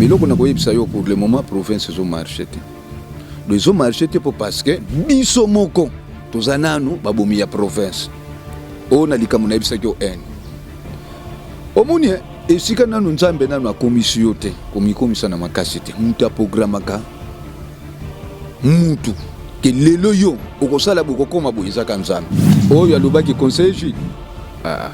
Mais eloko nakoyebisa yo, pour le moment province ezomarche te. Do ezomarche te mpo parce que biso moko toza nanu babomi ya province. Oyo na likambo nayebisaki yo haine, omoni esika nanu Nzambe nanu akomisi yo te, komikomisa na makasi te. Moto aprogramaka mutu ke lelo yo okosala boye, okokoma boye, ezaka Nzambe oyo alobaki conseiller Jules. Ah.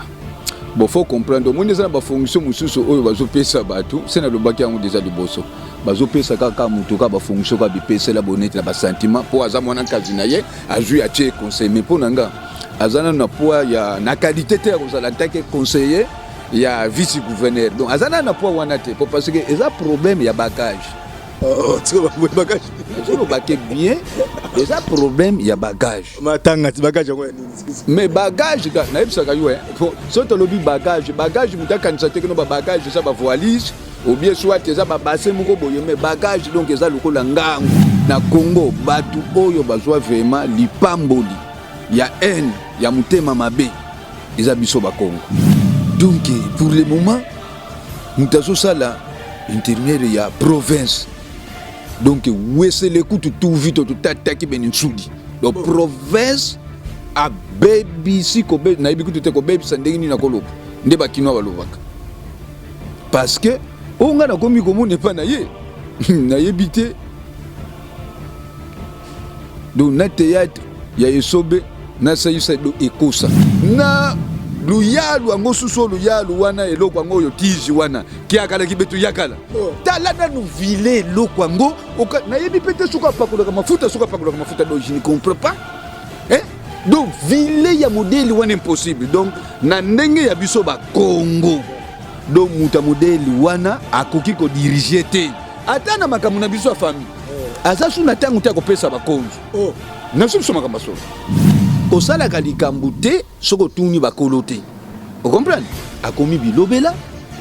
Bon, faut comprendre, omoni eza na bafonction mosusu oyo bazopesa bato se nalobaki yango deja liboso, bazopesa kaka motu kaka bafonction kaka bipesela boneti na basentiment mpo aza mwana nkazi na ye, azwi atie conseil. Mais mpo na nga aza nanu na poids ya na qualité te ya kozala ntake conseiller ya vice gouverneur. Donc aza nanu na poids wana te, po parce que eza problème ya bagage. Oh, bagage. Ozolobake bien, eza problème ya bagage. Matanga ti bagage yango ya nini? Mais bagage nayebisaka yo, so tolobi bagage, bagage moto akanisa te kino babagage eza bavalise ou bien soit eza babase moko boye. Mais bagage donc eza lokola ngangu na Congo. Bato oyo bazwa vraiment lipamboli ya haine ya motema mabe eza biso Bakongo. Donc pour le moment moto azosala intérimaire ya province, donc wesele kutu tuvi to totataki beni nsudi. Donc province abebisi, nayebi kutu te kobebisa ndenge nini nakoloba nde bakinois balobaka, parce que oyo ngai nakomi komona epa na ye, nayebi te. Donc na théâtre ya esobe nasalisa do ekosa na luyalu yango susu, oyo luyalu wana, eloko yango oyo tiji wana kiakalaki betu yakala. Tala nanu vile eloko yango, nayebi mpe te soki apakolaka mafuta, soki apakolaka mafuta. Donc je ne comprends pas, eh? Donc vile ya modele wana impossible. Donc na ndenge ya biso Bakongo, donc moto ya modele wana akoki kodiriger te. Ata na makambo na biso ya famille, aza su na ntango te akopesa bakonzi na biso. Biso makambo ya solo, kosalaka likambo te soki otuni bakolo te. Ocomprendre? Akomi bilobela,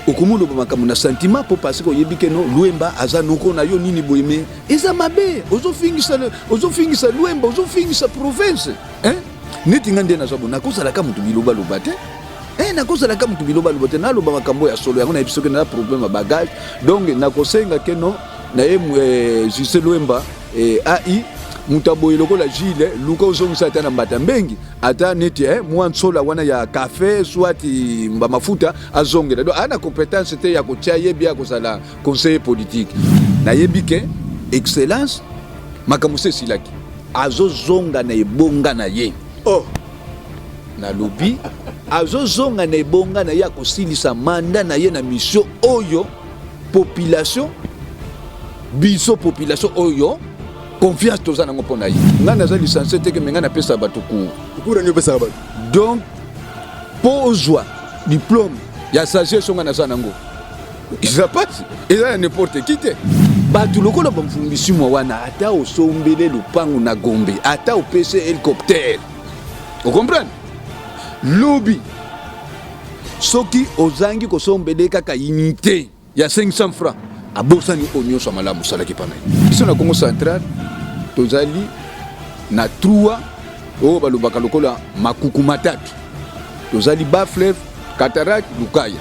okomi oloba makambo na sentiment mpo parce que oyebi ke no Lwemba aza noko na yo nini boye. Mais eza mabe, ozofingisa, ozofingisa Lwemba, ozofingisa province, hein? Neti nga nde naza bo, nakozalaka moto bilobaloba te. Nakozalaka moto bilobaloba te, naloba makambo ya solo. Yango nayebi soki naza problème ya bagage. Donc nakosenga ke no na ye Justin Lwemba, ai moto aboye lokola Gile, luka ozongisa ata na mbata mbengi, ata neti mwa nsola wana ya kafe, soit bamafuta azongela. Donc aa na compétence te ya kotia ye bia kozala conseiller politique. Nayebi ke excellence makambo se esilaki, azozonga na ebonga na ye. Nalobi azozonga na ebonga na ye, akosilisa mandat na ye na mission oyo population, biso population oyo confiance toza nango mpo na ye. Ngai naza licencié te ke, mais ngai napesa bato cours. Cours nini opesaka bato? Donc mpo ozwa diplôme ya sagesse, ngai naza nango, eza pasi, eza ya n'importe qui te. Bato lokola bamfumbisi mwa wana, ata osombele lopango na Gombe, ata opesi hélicoptère, ocomprendre, lobi soki ozangi kosombele kaka unité ya 500 francs, abosani oyo nyonso ya malamu osalaki mpa na ye. Biso na Congo Central tozali na trois oyo balobaka lokola makuku matatu. Tozali Bas-Fleuve, Cataracte, Lukaya.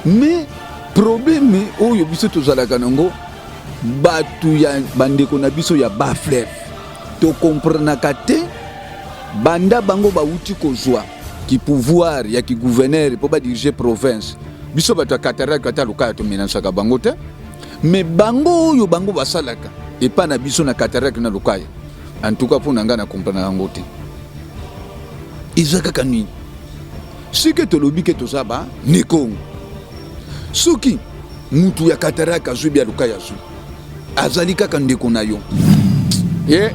Mais problème oyo biso tozalaka nango, bato ya bandeko na biso ya Bas-Fleuve, tokomprenaka te. Banda bango bauti kozwa kipouvoir ya kigouverneur mpo badirige province, biso bato ya Cataracte ata Lukaya tomenansaka bango te. Mais bango oyo bango basalaka epa na biso na Cataracte na Lukaya, en tout cas mpo na ngai na comprendre yango te. Eza kaka nini? Soki tolobi ke toza ba Nekongo, soki mutu ya Cataracte azwi bia Lukaya azwi, azali kaka ndeko na yo. Ye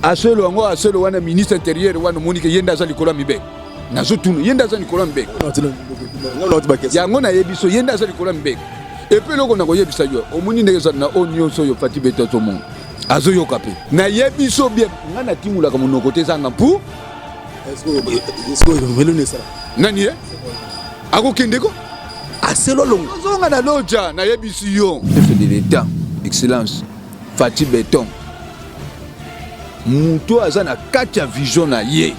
aselo yango, aselo wana ministre intérieur wana, omoni ke ye nde aza likolo ya mibeko. Nazotuna, ye nde aza likolo ya mibeko yango? Nayebi so ye nde aza likolo ya mibeko. Et puis eloko nakoyebisa yo, omoni ndenge eza na oyo nyonso oyo Fati Beto azomona, azoyoka mpe nayebi so bien. Ngai natimolaka monoko te, ezanga mpu nani ye akokende ko Aselo longo. Ozonga na loja, nayebisi yo. Chef de l'État, excellence Fati Beton, moto aza na kati ya vision na ye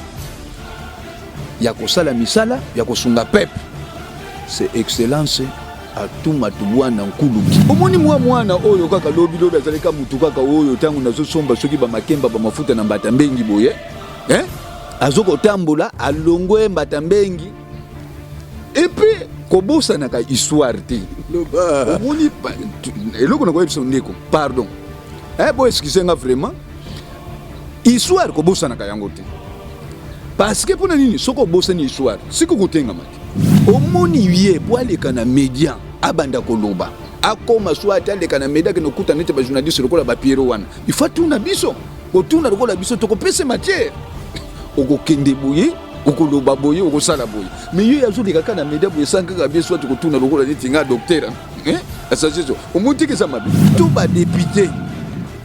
ya kosala misala ya kosunga peuple, c'est excellence. Atuma Tubwana Nkuluki. Omoni mwa mwana oyo kaka lobi lobi azali ka mutu kaka oyo ntango nazosomba soki bamakemba bamafuta na mbata mbengi boye eh? Azokotambola alongwe mbata mbengi epuis kobosanaka histoire te. Omoni eloko nakoyebisa ndeko, pardon eh, bo excuse nga vraiment, histoire kobosanaka yango te parce que mpona nini? Soki obosani histoire sikoki kotengama te. Omoni ye po aleka na media abanda koloba akoma soit aleka na media akende kokuta neti bajournaliste lokola bapiero wana, il faut atuna biso, kotuna lokola biso tokopesa matière, okokende boye, okoloba boye, okosala boye. Mais ye azoleka kaka na media boye sans kaka bien soit kotuna lokola neti nga docteur asajeso. Omoni teke eza mabe. To badepute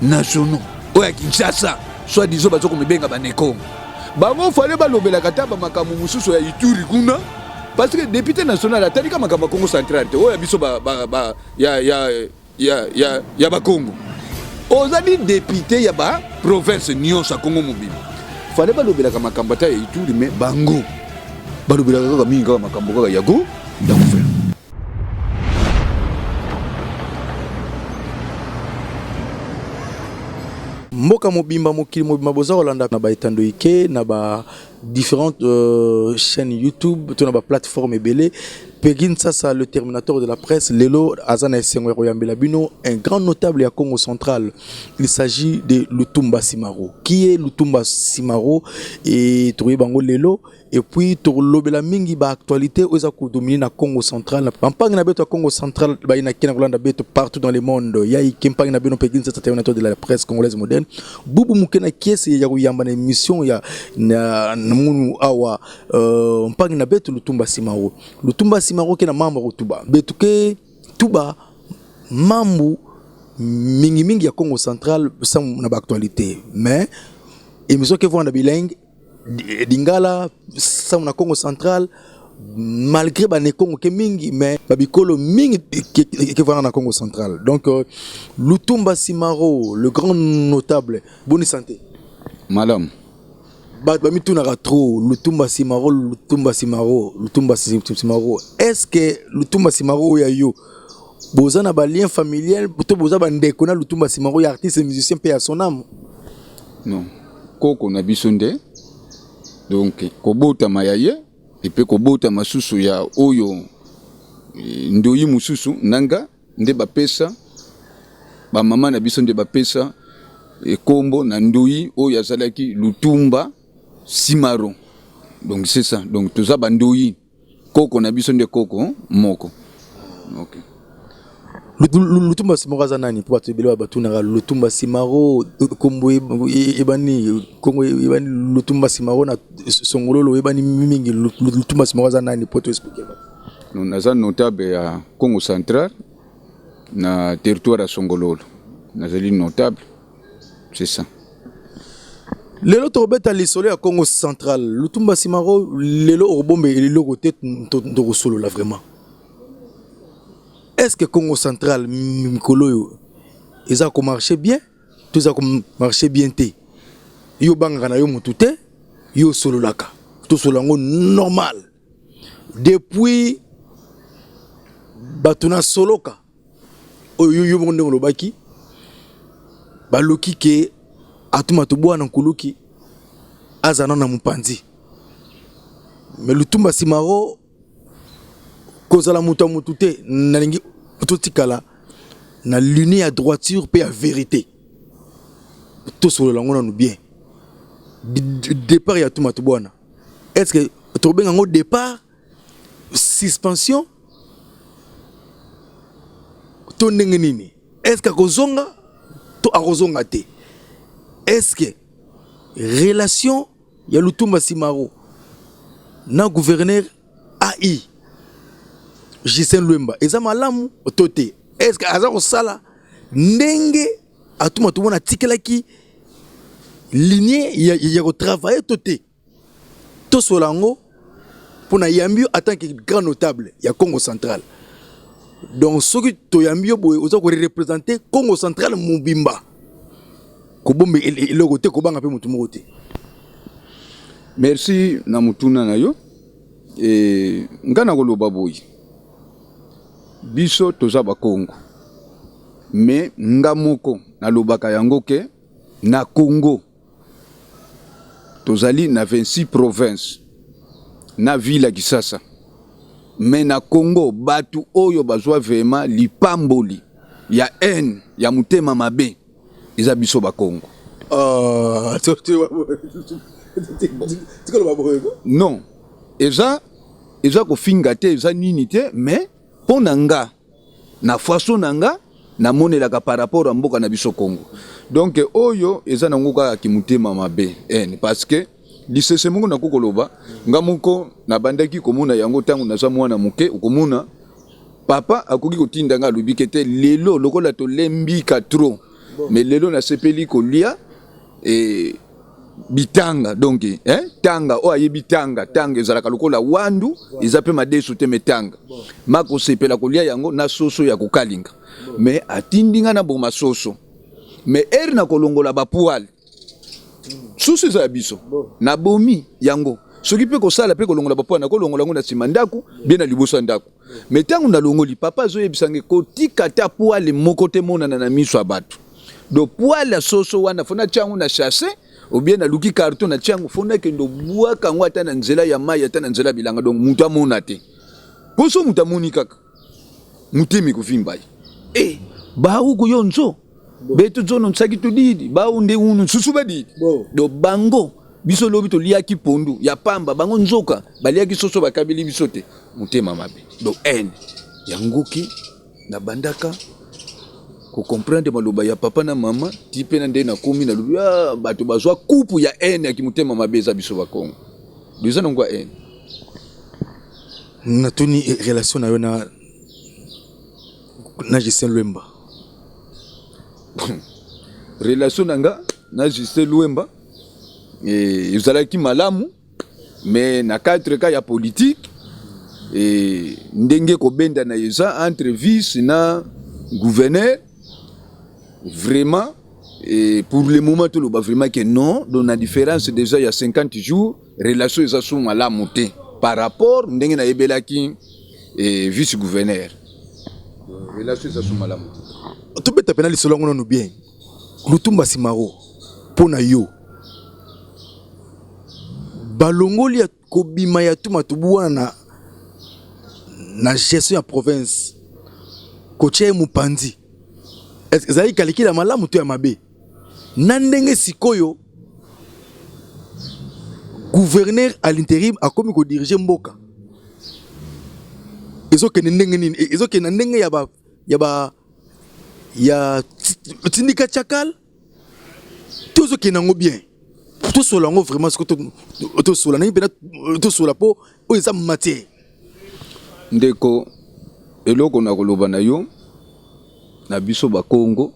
nationaux oyo ya Kinshasa, soit disant baza komibenga banekongo, bango fale balobelaka ata bamakambo mosusu ya Ituri kuna, parce que député national atalika makambo ya Congo central te, oyo ya biso ba, ba, ba, ya, ya, ya, ya, ya bakongo. Ozali député ya ba province nyonso ya Congo mobimba, fale balobelaka makambo ata ya Ituri, mais bango balobelaka kaka mingi kaka makambo kaka ya go ya gouvernement. Mboka mobimba, mokili mobimba, boza kolanda na baetando ike na ba différentes chaînes YouTube to na ba plateforme ebele. Peggy Sasa, le terminateur de la presse, lelo aza na esengo ya koyambela bino un grand notable ya Congo central. Il s'agit de Lutumba Simaro. Qui est Lutumba Simaro? Et toyeba bango lelo, et puis tolobela mingi ba actualité oyo eza kodominer na Congo central. Bampangi na beto ya Congo central bayina kena kolanda beto partout dans le monde. Ya ike mpangi na bino Peggy Sasa, terminateur de la presse congolaise moderne. Bubu moke na kiesi ya koyamba na émission ya na munu awa mpangi na beto Lutumba Simaro. Lutumba Simaro ke na mambo kotuba beto ke tuba mambu mingi mingi ya Congo central sans na ba actualité, mais émission ke vanda bilingue lingala sango na Congo central, malgré ba Congo ke mingi, mais ba bikolo mingi ke vanda na Congo central. Donc Lutumba Simaro, le grand notable, bonne santé. Madame. Bato bamitunaka trop Lutumba Simaro, Lutumba Simaro, Lutumba Simaro. Est-ce que Lutumba Simaro oyo ya yo boza na ba lien familial to boza bandeko na Lutumba Simaro ya artiste et musicien mpe ya son âme? Non, koko na biso nde, donc kobotama ya ye epe kobotama susu ya oyo ndoyi mosusu nanga nde bapesa bamama na biso, nde bapesa ekombo na ndoyi oyo azalaki Lutumba Simaro. Donc c'est ça, donc toza bandoyi, koko na biso nde koko moko. Okay. Lutumba Simaro aza nani? Mpo bato ebele batunaka Lutumba Simaro, kombo ebani Kongo, ebani Lutumba Simaro na Songololo, oyebani mingi. Lutumba Simaro aza nani po to expliquer? Naza notable ya Congo central na territoire ya Songololo, nazali notable, c'est ça. Lelo tokobeta lisolo ya Congo central. Lutumba Simaro, lelo okobomba eloko te, tokosolola vraiment. Est ce que Congo central mikolo oyo eza komarche bien to eza komarche bien te? Yo obangaka na yo motu te, yo osololaka, tosolola yango normal. Depuis bato na soloka oyo yo moko ndenge olobaki, baluki ke Atuma Tubwana Nkuluki aza nano na mopanzi, mais Lutumba Simaro kozala moto ya motu te. Nalingi totikala na ligne ya droiture mpe ya vérité, tosolola yango nanu bien. Départ ya Atuma Tubwana, est ce que tobenga yango départ, suspension to ndenge nini? Est ce que akozonga to akozonga te? Est ce que relation ya Lutumba Simaro na gouverneur AI Justin Lwemba eza malamu to te? Est ce que aza kosala ndenge Atuma Tubwana atikelaki ligne ya kotravailler to te? Tosola yango mpona yambi yo en tant que grand notable ya Congo central. Donc soki toyambi yo boye, oza koreprésente Congo central mobimba, kobomba eloko te, kobanga mpe motu moko te. Merci na motuna na yo. Nga na koloba boye. Biso toza bakongo, mais nga moko nalobaka yango ke na Congo tozali na 26 province na ville ya Kisasa, mais na Congo bato oyo bazwa vraiment lipamboli ya haine ya motema mabe eza biso bakongo. Ah, non, eza kofinga te, eza nini te, mais mpo na nga, na façon na nga namonelaka par rapport ya mboka na biso Congo. Donc oyo eza nango kaka kimotema mabe, haine, parce que lisese moko nakoki koloba, nga moko nabandaki komona yango ntango naza mwana moke. Okomona papa akoki kotinda nga, alobi ke te, lelo lokola tolembika trop, mais lelo nasepeli kolia e bitanga. Donc eh, tanga oyo ayebi tanga, tanga ezalaka lokola wandu, eza mpe madesu te, mais tanga makosepela kolia yango na soso ya kokalinga. Mais atindi nga na boma soso, mais ere na kolongola bapoils, soso eza ya biso, nabomi yango. Soki mpe kosala mpe kolongola bapoils, nakolongola yango na nsima ndako bien na liboso ya ndako. Mais ntango nalongoli, papa azoyebisa nge kotika ata poil moko te monana na miso ya bato. Donc poil ya soso wana, faut natia yango na sachet ou bien naluki carton, natia yango, faut nakende obwaka yango ata na nzela ya mai, ata na nzela ya bilanga. Donc moto amona te, mpo so moto amoni kaka, motema ekovimba ye. E bauku yo nzo beto zono nsaki tudidi bau nde unu nsusu badidi. Donc bango, biso lobi toliaki pondu ya pamba, bango nzoka baliaki soso, bakabeli biso te. Motema mabe, donc haine yango ki nabandaka kocomprendre maloba ya papa na mama ti mpe na nde nakomi nalobi: ah, bato bazwa kupu ya haine ya kimotema mabe eza biso bakongo. Eza nango ya haine. Natuni relation na yo na Justin Lwemba. Relation na nga na Justin Lwemba ezalaki malamu, mais na cadre ka ya politique e, ndenge kobendana eza entre vice na gouverneur, vraiment, et pour le moment toloba vraiment que non. Donc na différence déjà ya 50 jours, relation eza su malamu te par rapport ndenge nayebelaki vice gouverneur, relation eza su malamu te. Tobeta mpena lisolo yango nanu bien. Lutumba Simaro, mpo na yo, balongoli ya kobima ya Tuma Tubu wana na gestion ya province, kotia ye mopanzi, ezalaki calcul ya malamu to ya mabe? Na ndenge sikoyo gouverneur à l'intérim akomi kodiriger mboka, ezokende ndenge nini? Ezokende na ndenge ya ba ya tindika tiakal to ezokende yango bien? Tosola yango vraiment siko, tosola ndenge mpena tosola, mpo oyo eza matière. Ndeko, eloko na koloba na yo, na biso bakongo,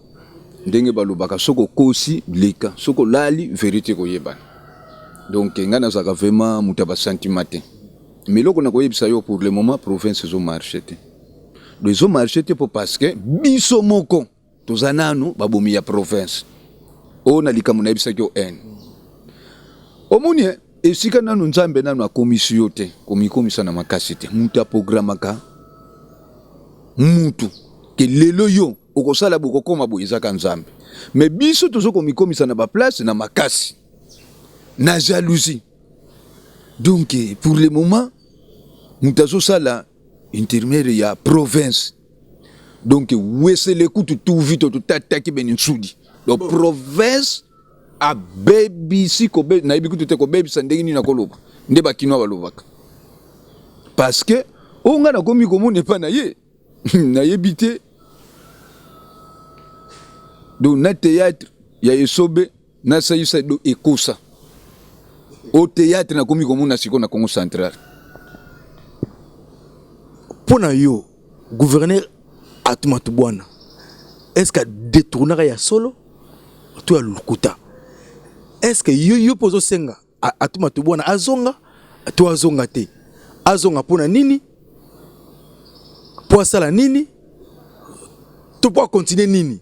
ndenge balobaka, soki okosi leka, soki olali, vérité koyebana. Donc ngai nazalaka vraiment moto ya basentiment te, mais eloko na koyebisa yo, pour le moment province ezomarche te. Donc ezomarche te mpo parce que biso moko toza nanu babomi ya province oyo. Na likambo nayebisaki yo haine, omoni esika nanu Nzambe nanu akomisi yo te, komikomisa na makasi te. Mutu aprogramaka mutu ke lelo yo okosala boye, okokóma boye, ezaka Nzambe. Mais biso toza komikomisa na baplace na makasi, na jalousie. Donc pour le moment moto azosala intérimaire ya province, donc wesele kutu tuvi to totataki beni nsudi. Donc province abebisi, nayebi kutu te kobebisa ndenge nini nakoloba nde bakinois balobaka, parce que oyo ngai nakomi komona epai na ye, nayebi te. Donc na théâtre ya esobe nasalisa do ekosa o théâtre nakomi komona sikoyo na Congo Central. Mpo na yo, gouverneur Atou Matubuana, est ce que adétournaka ya solo to ya lokuta? Est ce que yo mpo ozosenga Atou Matubuana azonga to azonga te? Azonga mpo na nini? Mpo asala nini to mpo akontinue nini?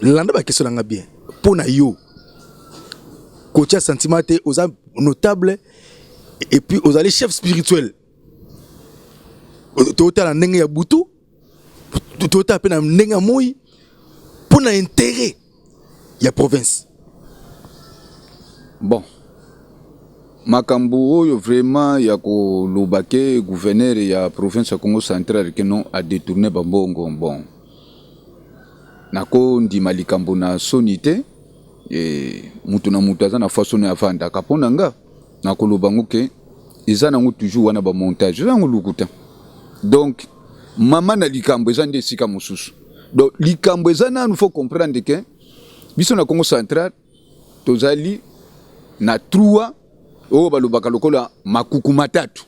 Landa baquestion na nga bien. Mpo na yo, kotia sentiment te, oza notable et puis ozali chef spirituel. Totala ndenge ya butu, totala mpe na ndenge ya moi, mpo na intérêt ya province. Bon, makambo oyo vraiment ya koloba ke gouverneur ya province ya Congo Central ke non, adétourné bambongo, bon, nakondima likambo na soni te. Mutu na mutu aza na façon oyo avandaka. Mpo na nga, nakoloba ngo ke eza nango toujours wana bamontage, eza yango lukuta. Donc mama na likambo eza nde esika mosusu. Donc likambo eza nanu, faut comprendre ke biso na Congo Central tozali na trois oyo balobaka lokola makuku matatu.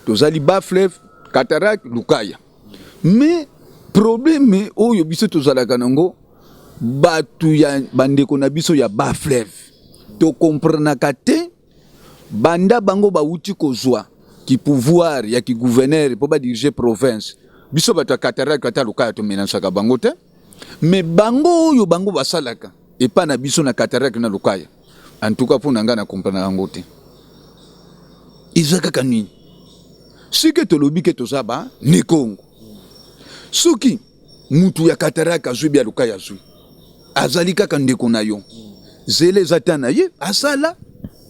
Tozali Bas-Fleuve, Cataracte, Lukaya. Mais problème oyo biso tozalaka nango, bato ya bandeko na biso ya Bas-Fleuve, tokomprenaka te. Banda bango bawuti kozwa kipouvoir ya kigouverneur mpo badirige province, biso bato ya Cataracte ata Lukaya tomenansaka bango te. Mais bango oyo bango basalaka epai na biso na Cataracte na Lukaya, en tout cas mpo na ngai na comprendre yango te. Eza kaka nini? Soki tolobi ke toza ba Nekongo, soki mutu ya Cataracte azwi bia Lukaya azwi, azali kaka ndeko na yo. Zela, eza ta na ye asala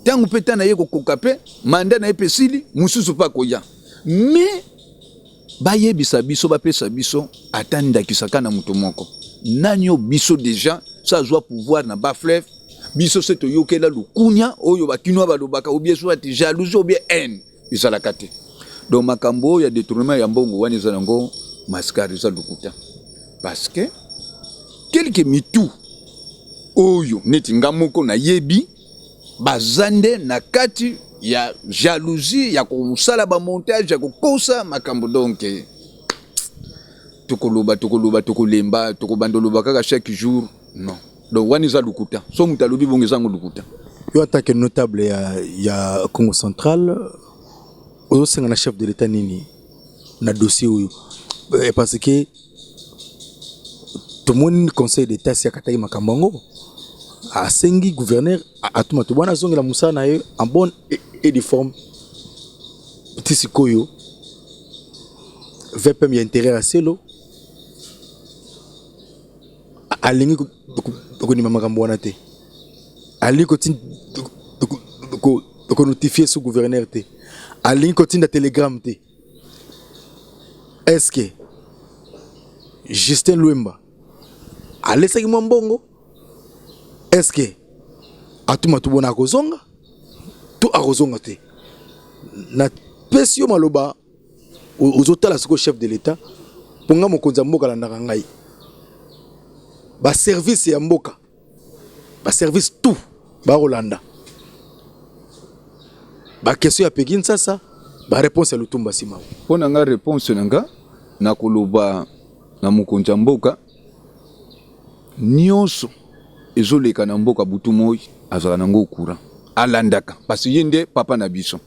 ntango mpe ta na ye kokoka mpe mandat na ye mpe esili, mosusu mpe akoya. Mais bayebisa biso, bapesa biso ata ndakisa kaka na moto moko, nani oyo biso déjà so azwa pouvoir na Bas-Fleuve, biso se toyokela lukunya oyo bakinois balobaka, ou bien soit jalousie ou bien haine, ezalaka te. Donc makambo oyo ya détournement ya mbongo wana eza nango mascarade, eza lokuta, parce que quelque mitu oyo neti nga moko nayebi baza nde na kati ya jalousie ya kosala bamontage, ya kokosa makambo. Donc tokoloba, tokoloba, tokolemba, tokobanda oloba kaka chaque jour. Non, donc wana eza lokuta. So moto alobi bongo, ezango lokuta. Yo en tant que notable ya Congo Central, ozosenga na chef de l'État nini na dossier oyo? Parce que tomoni Conseil d'État si akataki makambo yango, asengi gouverneur Atou Matubuana azongela mosala na ye en bonne et due forme. Ti sikoyo VPM ya Intérieur aselo alingi kondima makambo wana te, alingi konotifie sous gouverneur te, alingi kotinda télégramme te. Est ce que Justin Lwemba alesaki mwa mbongo? Est ce que Atou Matubuana akozonga to akozonga te? Napesi yo maloba, ozotala sikoyo chef de l'État. Mpo nga mokonzi ya mboka alandaka ngai, baservice ya mboka, baservice tout bakolanda baquestion ya Pegi Nsasa, baréponse ya Lutumba nsima. Mpo na nga, réponse na nga, nakoloba na mokonzi ya mboka, nyonso ezoleka na mboka butu moi azala nango courant, alandaka, parce ye nde papa na biso.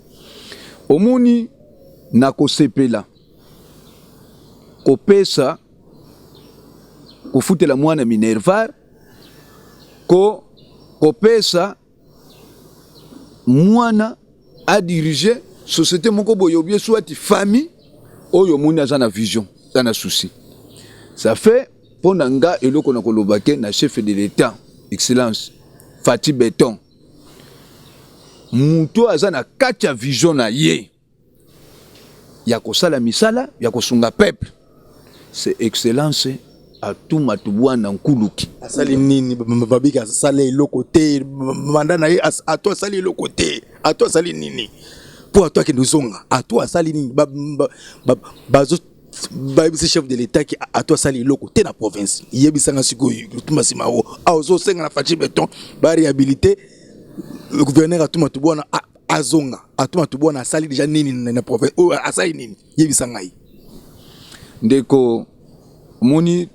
Omoni, nakosepela kopesa kofutela mwana minerval, ko kopesa mwana adirige société moko boye, obie soit famille oyo omoni aza na vision, aza na souci. Ça fait mpo na nga, eloko na koloba ke na chef de l'État, Excellence Fatshi Béton, moto aza na kati ya vision na ye ya kosala misala ya kosunga peuple, c'est Excellence Atou Matubuana Nkuluki. Asali nini? Babiki asali eloko te. Mandat na ye, Atou asali eloko te. Atou asali nini mpo Atou akende ozonga? Atou asali nini? Bazo bayebisi chef de l'État ki Atou asali eloko te na province. Yebisanga sikoyo, Lutumba Simaro, awa ozosenga na Fatshi Béton baréhabilité le gouverneur Atou Matubuana, azonga. Atou Matubuana asali déjà nini na province oyo? Asali nini? Yebisa ngai. Ndeko, omoni,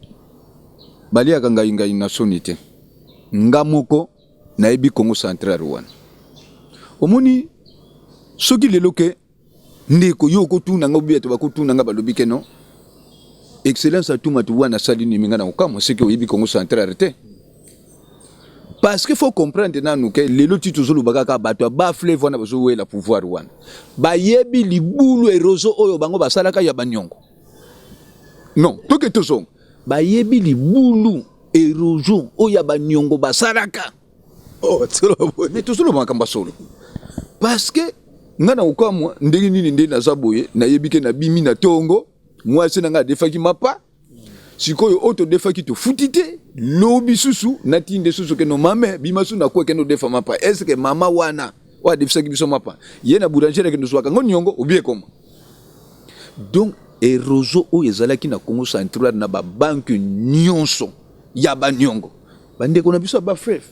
baliaka ngai ngai na soni te. Nga moko nayebi Congo Central wana. Omoni, soki lelo ke ndeko yo okotuna nga, obi bato bakotuna nga, balobi ke non, Excellence Atou Matubuana asali nini, nga na kokamwa. Soki oyebi Congo Central te. Parce que faut comprendre nanu ke lelo ti tozoloba kaka bato ya bas-fleuve wana bazowela pouvoir wana, bayebi libulu eroso oyo bango basalaka ya baniongo. Non, toke tozonga, bayebi libulu érosion oyo ya baniongo basalaka. Oh, mais tozoloba makambo ya solo, parce que ngai na kokamwa ndenge nini nde naza boye. Nayebi ke nabimi na ntongo, mwasi na ngai adefaki mapa. Sikoyo oyo todefaki tofuti te, lobi susu natinde susu ke no mame bima su nakuwa kende odefa mapa. Est-ce mama wana oyo adefisaki biso mapa, ye na boulanger akende ozwaka ngo niongo obie koma? Donc érosion oyo ezalaki na Congo Central, na babanke nyonso ya baniongo, bandeko na biso ya bas-fleuve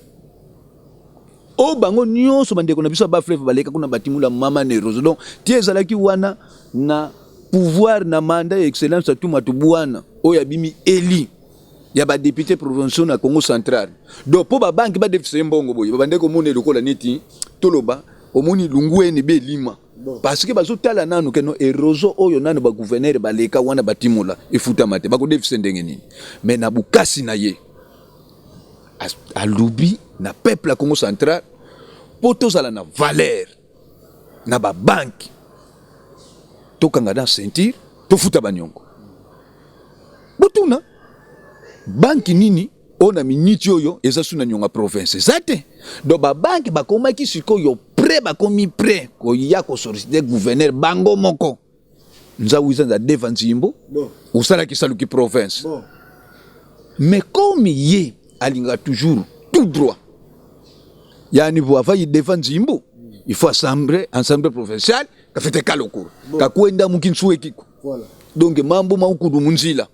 oyo bango nyonso, bandeko na biso ya bas-fleuve baleka kuna, batimula mama na érosion. Donc ti ezalaki wana na pouvoir na mandat ya excellence Atou Matubuana oyo abimi eli ya badéputé provinciaux na Congo Central. Donc mpo babanke badefisa ye mbongo boye, babande komona lokola neti toloba omoni lungu ene be elima, parce que bazotala nanu keno érosion oyo nanu bagouverneur baleka wana batimola efutama te, bakodefisa ndenge nini? Mais na bokasi na ye alobi na peuple ya Congo Central, mpo tozala na valeur na babanke, tokanga na ceinture, tofuta baniongo. Botuna banki nini oyo na miniti oyo eza su na niongo ya province? Eza te. Donc babanke bakomaki sikoyo prêt, bakomi prêt koya kosolliciter gouverneur bango moko. Nzau eza deva nzimbo osalaki saluki province. Mais comme ye alingaka toujours tout droit, yani po avayi deva nzimbo, il faut assemblée provinciale kafete kalokolo kakwenda mukinsu ekiko. Donc mambo maukulu munzila.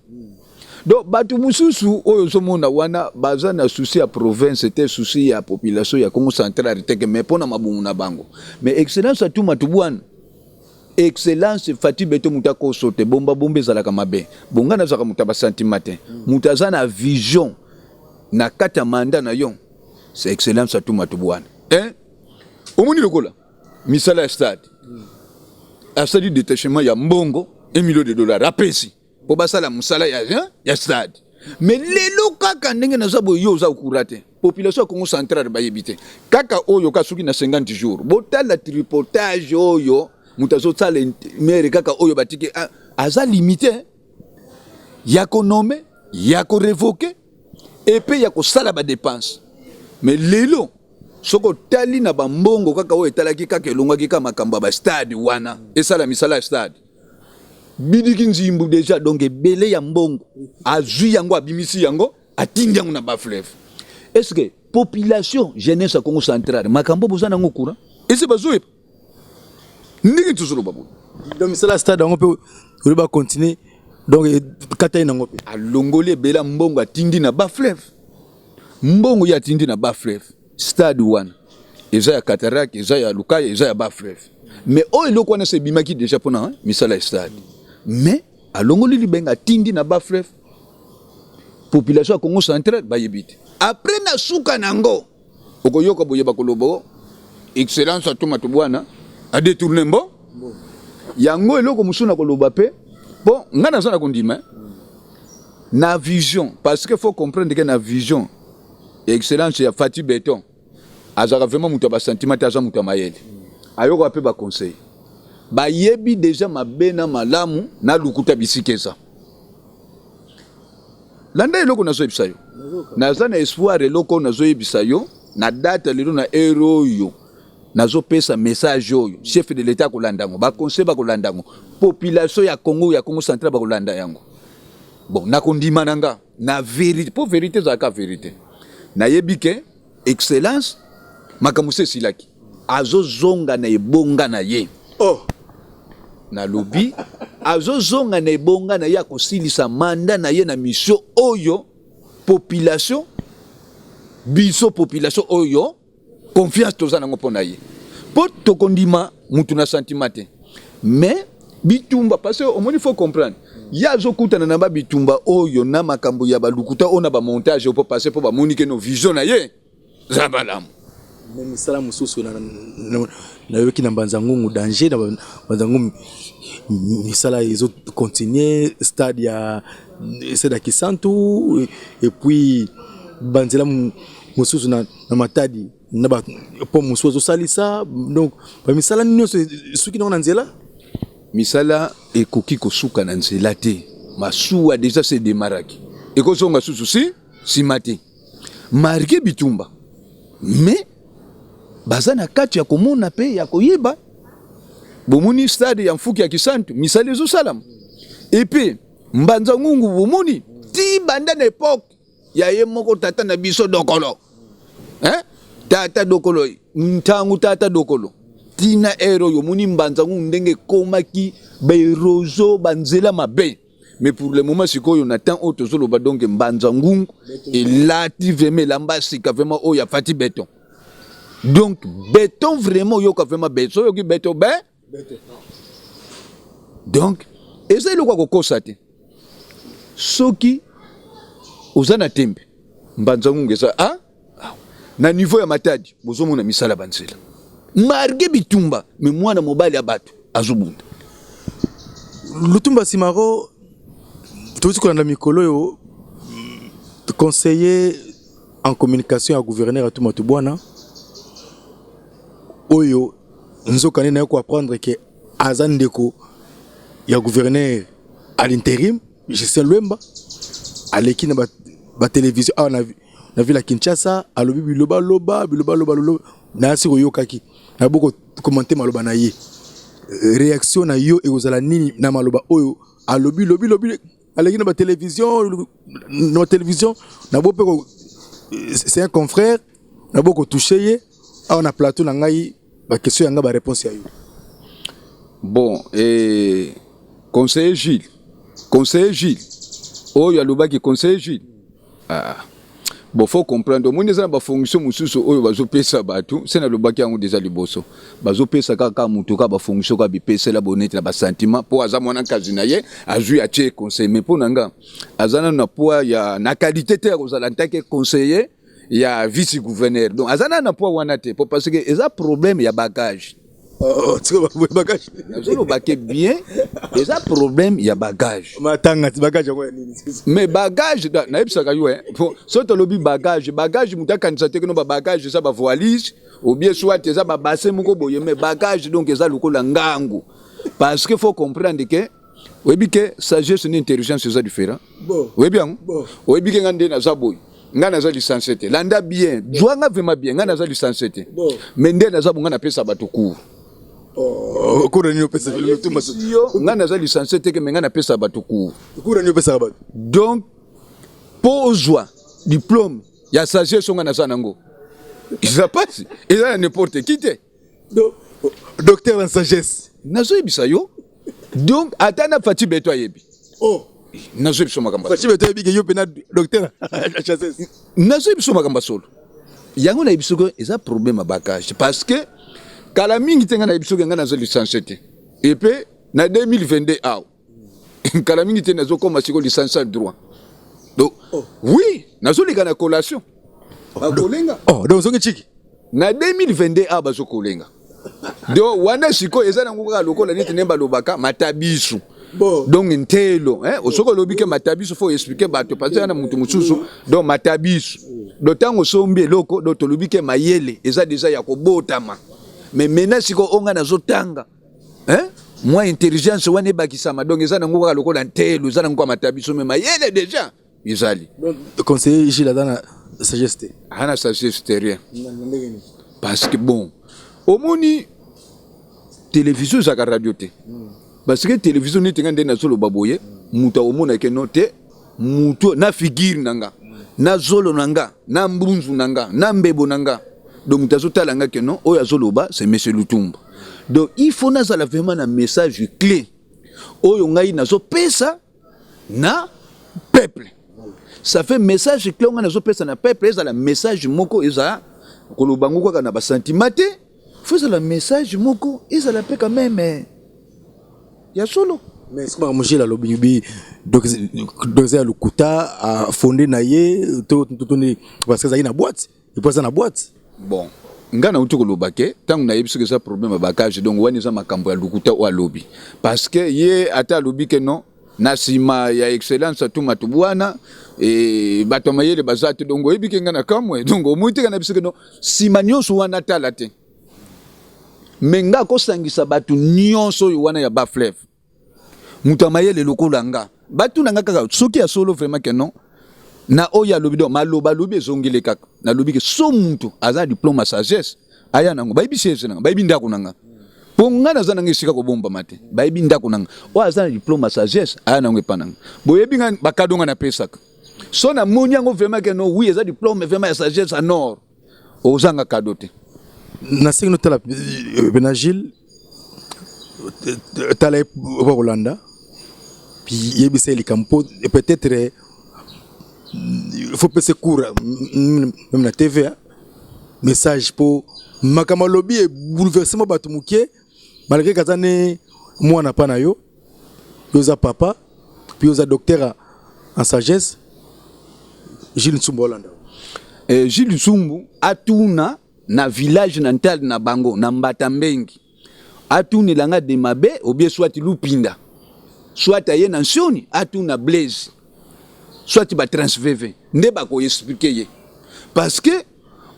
Donc bato mosusu oyo ozomona wana baza na souci ya province te, souci ya population ya Congo Central te, mais mpo na mabumu na bango. Mais excellence Atou Matubuana, excellence Fatshi Béton, moto akoso te. Bomba bomba ezalaka mabe. Bonga nazalaka moto ya basentiment te. Moto aza na vision na kati ya mandat na yo, c'est excellence Atou Matubuana, hein? Omoni lokola misala ya stade, asali détachement ya mbongo 1 million de dollars, apesi mpo basala mosala ya stade. Mais lelo kaka ndenge naza boye, yo oza okura te, population ya Congo Central bayebi te. Kaka oyo ka soki na 50 jours, botala tripotage oyo moto azosala mere kaka oyo batiki, aza limité ya konommer, ya korévoquer epe ya kosala badépense. Mais lelo soki otali na bambongo kaka oyo etalaki kaka, elongwaki kaka makambo ya bastade wana, esala misala ya stade, bidiki nzimbu déjà. Donc ebele ya mbongo azwi yango, abimisi yango, atindi yango na bas-fleuve. Est ce que population, jeunesse ya Congo Central, makambo boza nango courant ese bazoyeba ndenge tozoloba boye? Donc misala stade yango mpe oyo bacontinue, donc kata ye nango mpe. Alongoli ebele ya mbongo, atindi na bas-fleuve. Mbongo ye atindi na bas-fleuve, stade wana eza ya Cataracte, eza ya Lukaya, eza ya bas-fleuve. Mais oyo eloko wana se ebimaki déjà mpona misala ya stade, mais alongoli libenga, atindi na bas-fleuve. Population ya Congo Central bayebi te. Après na suka nango okoyoka boyeba koloba excellence Atou Matubuana adétourné mbo yango. Eloko mosusu na koloba mpe, bon, ngai naza na kondima na vision, parce que faut comprendre que na vision excellence ya Fatshi Béton, azalaka vraiment moto ya basentiment te, aza moto ya mayele, ayokaka mpe baconseil. Bayebi déjà mabe na malamu na lukuta bisika eza. Landa eloko nazoyebisa yo, naza na espoir. Eloko oyo nazoyebisa yo na date lelo, na heure oyo nazopesa message oyo, chef de l'État akolanda yango, baconseil bakolanda yango, population ya Congo, ya Congo Central bakolanda yango. Bon, nakondima na nga na vérité, mpo vérité ezalaka vérité. Nayebi ke excellence makambo se esilaki, azozonga na ebonga na ye. Oh. Nalobi azozonga na ebonga na ye, akosilisa mandat na ye na mission oyo population, biso population oyo confiance toza nango mpo na ye, mpo tokondima mutu na sentiment te. Mais bitumba, parce que omoni, faut comprendre, ye azokutana na babitumba oyo na makambo ya balukuta oyo na bamontage, mpo parce mpo bamoni ke no vision na ye za malamu. Mais misala mosusu nayoki na Mbanza Ngungu, danger na Mbanza Ngungu, misala ezocontinue, stade ya Kisantu, et puis banzela mosusu na Na Matadi na ba po mosusu azosalisa, donc bamisala nyonso esuki nango na nzela. Misala ekoki kosuka na nzela te. Masuwa déjà se démarraki, ekozonga susu si nsima te, malgré bitumba, mais baza na kati ya komona mpe ya koyeba. Bomoni stade ya Mfuki ya Kisantu, misala ezosalama. Et puis Mbanza Ngungu, bomoni ti banda na époque ya ye moko tata na biso Dokolo, hein? Tata Dokolo, ntango tata Dokolo ntina ere oyo, omoni Mbanza Ngungu ndenge ekomaki, baeroso, banzela mabe. Mais pour le moment sikoyo, na temps oyo tozoloba, donc Mbanza Ngungu elati vraiment elamba sika, vraiment oyo afati béton. Donc béton vraiment, oyoka vraiment béton, oyoki béton be. Donc eza eloko ya kokosa te. Soki oza na tembe, Mbanza Ngungu eza a na niveau ya Matadi, bozomona misala banzela malgré bitumba, mais mwana mobali ya bato azobunda. Lutumba Simaro, tozi kolanda mikolo oyo conseiller en communication ya gouverneur Atou Matubuana, oyo nzoka nde naye koapprendre ke aza ndeko ya gouverneur à l'intérim Justin Lwemba, aleki na batélévision awa na ville ya Kinshasa, alobi bilobaloba, bilobaloba lolo nayasi koyokaki na boko commenter maloba na ye. Réaction na yo ekozala nini na maloba oyo alobi lobi lobi, aleki na batélévision na bo mpe? C'est un confrère na bo kotouche ye awa na plateau na ngai, baquestion ya ngai, baréponse ya yo. Bon, conseiller Gilles, conseiller Gilles oyo alobaki, conseiller Gilles, ah. Bon, faut comprendre, omoni eza na bafonction mosusu oyo bazopesa bato se nalobaki yango déjà liboso, bazopesa kaka moto kaka bafonction kaka bipesela bonete na basentiment, mpo aza mwana nkazi na ye, azwi atie conseil. Mais mpo na nga, aza nano na poids ya na qualité te ya kozala ntake conseiller ya vice gouverneur. Donc aza nano na poids wana te, po parce que eza problème ya bagage. Oh, bagage? Nazolobake bien, eza problème ya bagage. Matanga ti bagage yango ya nini? Mais bagage nayebisaka yo, so tolobi bagage, bagage, moto akanisa te kino babagage eza bavalise ou bien soit eza babase moko boye. Mais bagage, donc eza lokola ngangu, parce que faut comprendre ke oyebi ke sagesse ni intelligence eza différent. Oyebi yango, oyebi ke nga nde naza boye, nga naza licencié te. Landa bien, zwa nga vraiment bien, nga naza licencié te, mais nde naza bo, nga napesa bato cours. Oh, cours nini opesa? Yo, nga naza licencié te ke, mais nga napesa bato cours. Cours nini opesaka bato? Donc mpo ozwa diplôme ya sagesse, nga naza nango, eza pasi, eza na n'importe qui te. Docteur en sagesse? Nazoyebisa yo, donc ata na Fati Beto ayebi. Oh. Nazoyebi biso makambo. Fati Beto ayebi ke yo mpena docteur en sagesse? Nazoyebi biso makambo ya solo. Yango nayebi soki eza problème ya bagage, parce que kala mingi te ngai nayebi soki ngai naza licencié te. Epe na 2022 awa, kala mingi te, nazokoma sikoyo licencié en droit. Donc oh. Oui, nazoleka na collation, bakolenga. Oh, donc ozongi chiki? Na 2022 awa bazokolenga. Donc wana sikoyo eza nango kaka lokola neti nde balobaka matabisu. Bon. Donc ntelo, hein, soki olobi ke matabisu, faut expliquer bato, parce que na motu mosusu. Donc matabisu, donc ntango osombi eloko, donc tolobi ke mayele eza déjà ya kobotama, mais maintenant sikoyo oyo ngai nazotanga, hein, mwa intelligence wana ebakisama. Donc eza nango kaka lokola ntelo, eza nango kaka matabisu, mais mayele déjà ezali. Donc conseiller Gilles aza na sagesse te? Aza na sagesse te, rien, parce que bon, omoni télévision ezalaka radio te, parce que télévision neti nga nde nazoloba boye, moto akomonake no te, moto na figure na nga, na zolo na nga, na mbunzu na nga, na mbebo na nga. Donc moto azotala nga ke non, oyo azoloba c'est monsieur Lutumba. Donc il faut nazala vraiment na message clé oyo ngai nazopesa na peuple. Ça fait message clé oyo ngai nazopesa na peuple, ezala message moko ezala koloba ngo kaka na basentiment te, faut ezala message moko ezala mpe quand même ya solo. Mais soki makambo Gilles alobi bi, donc eza ya lokuta, afonde na ye to nde, parce que azalaki na boîte et puis aza na boîte. Bon, nga nauti koloba ke ntango nayebi soki eza problème ya bagage, donc wana eza makambo ya lokuta oyo alobi, parce que ye ata alobi ke non. Na nsima ya Excellence Atou Matubuana e, bato ya mayele baza te. Donc oyebi ke nga na kamwe, donc omoi te ka na biso ke no nsima nyonso wana tala te, me nga akosangisa bato nyonso oyo wana ya bas-fleuve, moto ya mayele lokola nga, batuna nga kaka soki ya solo vraiment ke non na oyo alobi. Donc maloba alobi ezongeli kaka. Nalobi ke so mutu aza na diplôme ya sagesse, aya nango. Bayebi siège nanga, bayebi ndako na nga, mpo nga naza nanga esika kobombama te. Bayebi ndako na nga. Oyo aza na diplôme ya sagesse, aya nango epa nanga. Boyebi nga, bacadeau nga napesaka. So namoni yango vraiment ke non, oui, eza diplôme vraiment ya sagesse en or, ozanga cadeau te. Nasengi notala pena Gilles, tala ye po kolanda yebisa ye likambo, mpo peut-être il faut pesa cours même na TVA message, mpo makambo alobi ebouleverse mo bato moke, malgré kaza ne mwana pa na yo. Yo oza papa, puis oza docteur en sagesse. Gilles Nsumbu olanda. Gilles Nsumbu atuna na village na ntale na bango na Mbata Mbengi, atunelanga de mabe obie, soit Lupinda, soit aye na Nsioni, atuna Blaise, soit batransvv nde bakoexpliquer ye. Parce que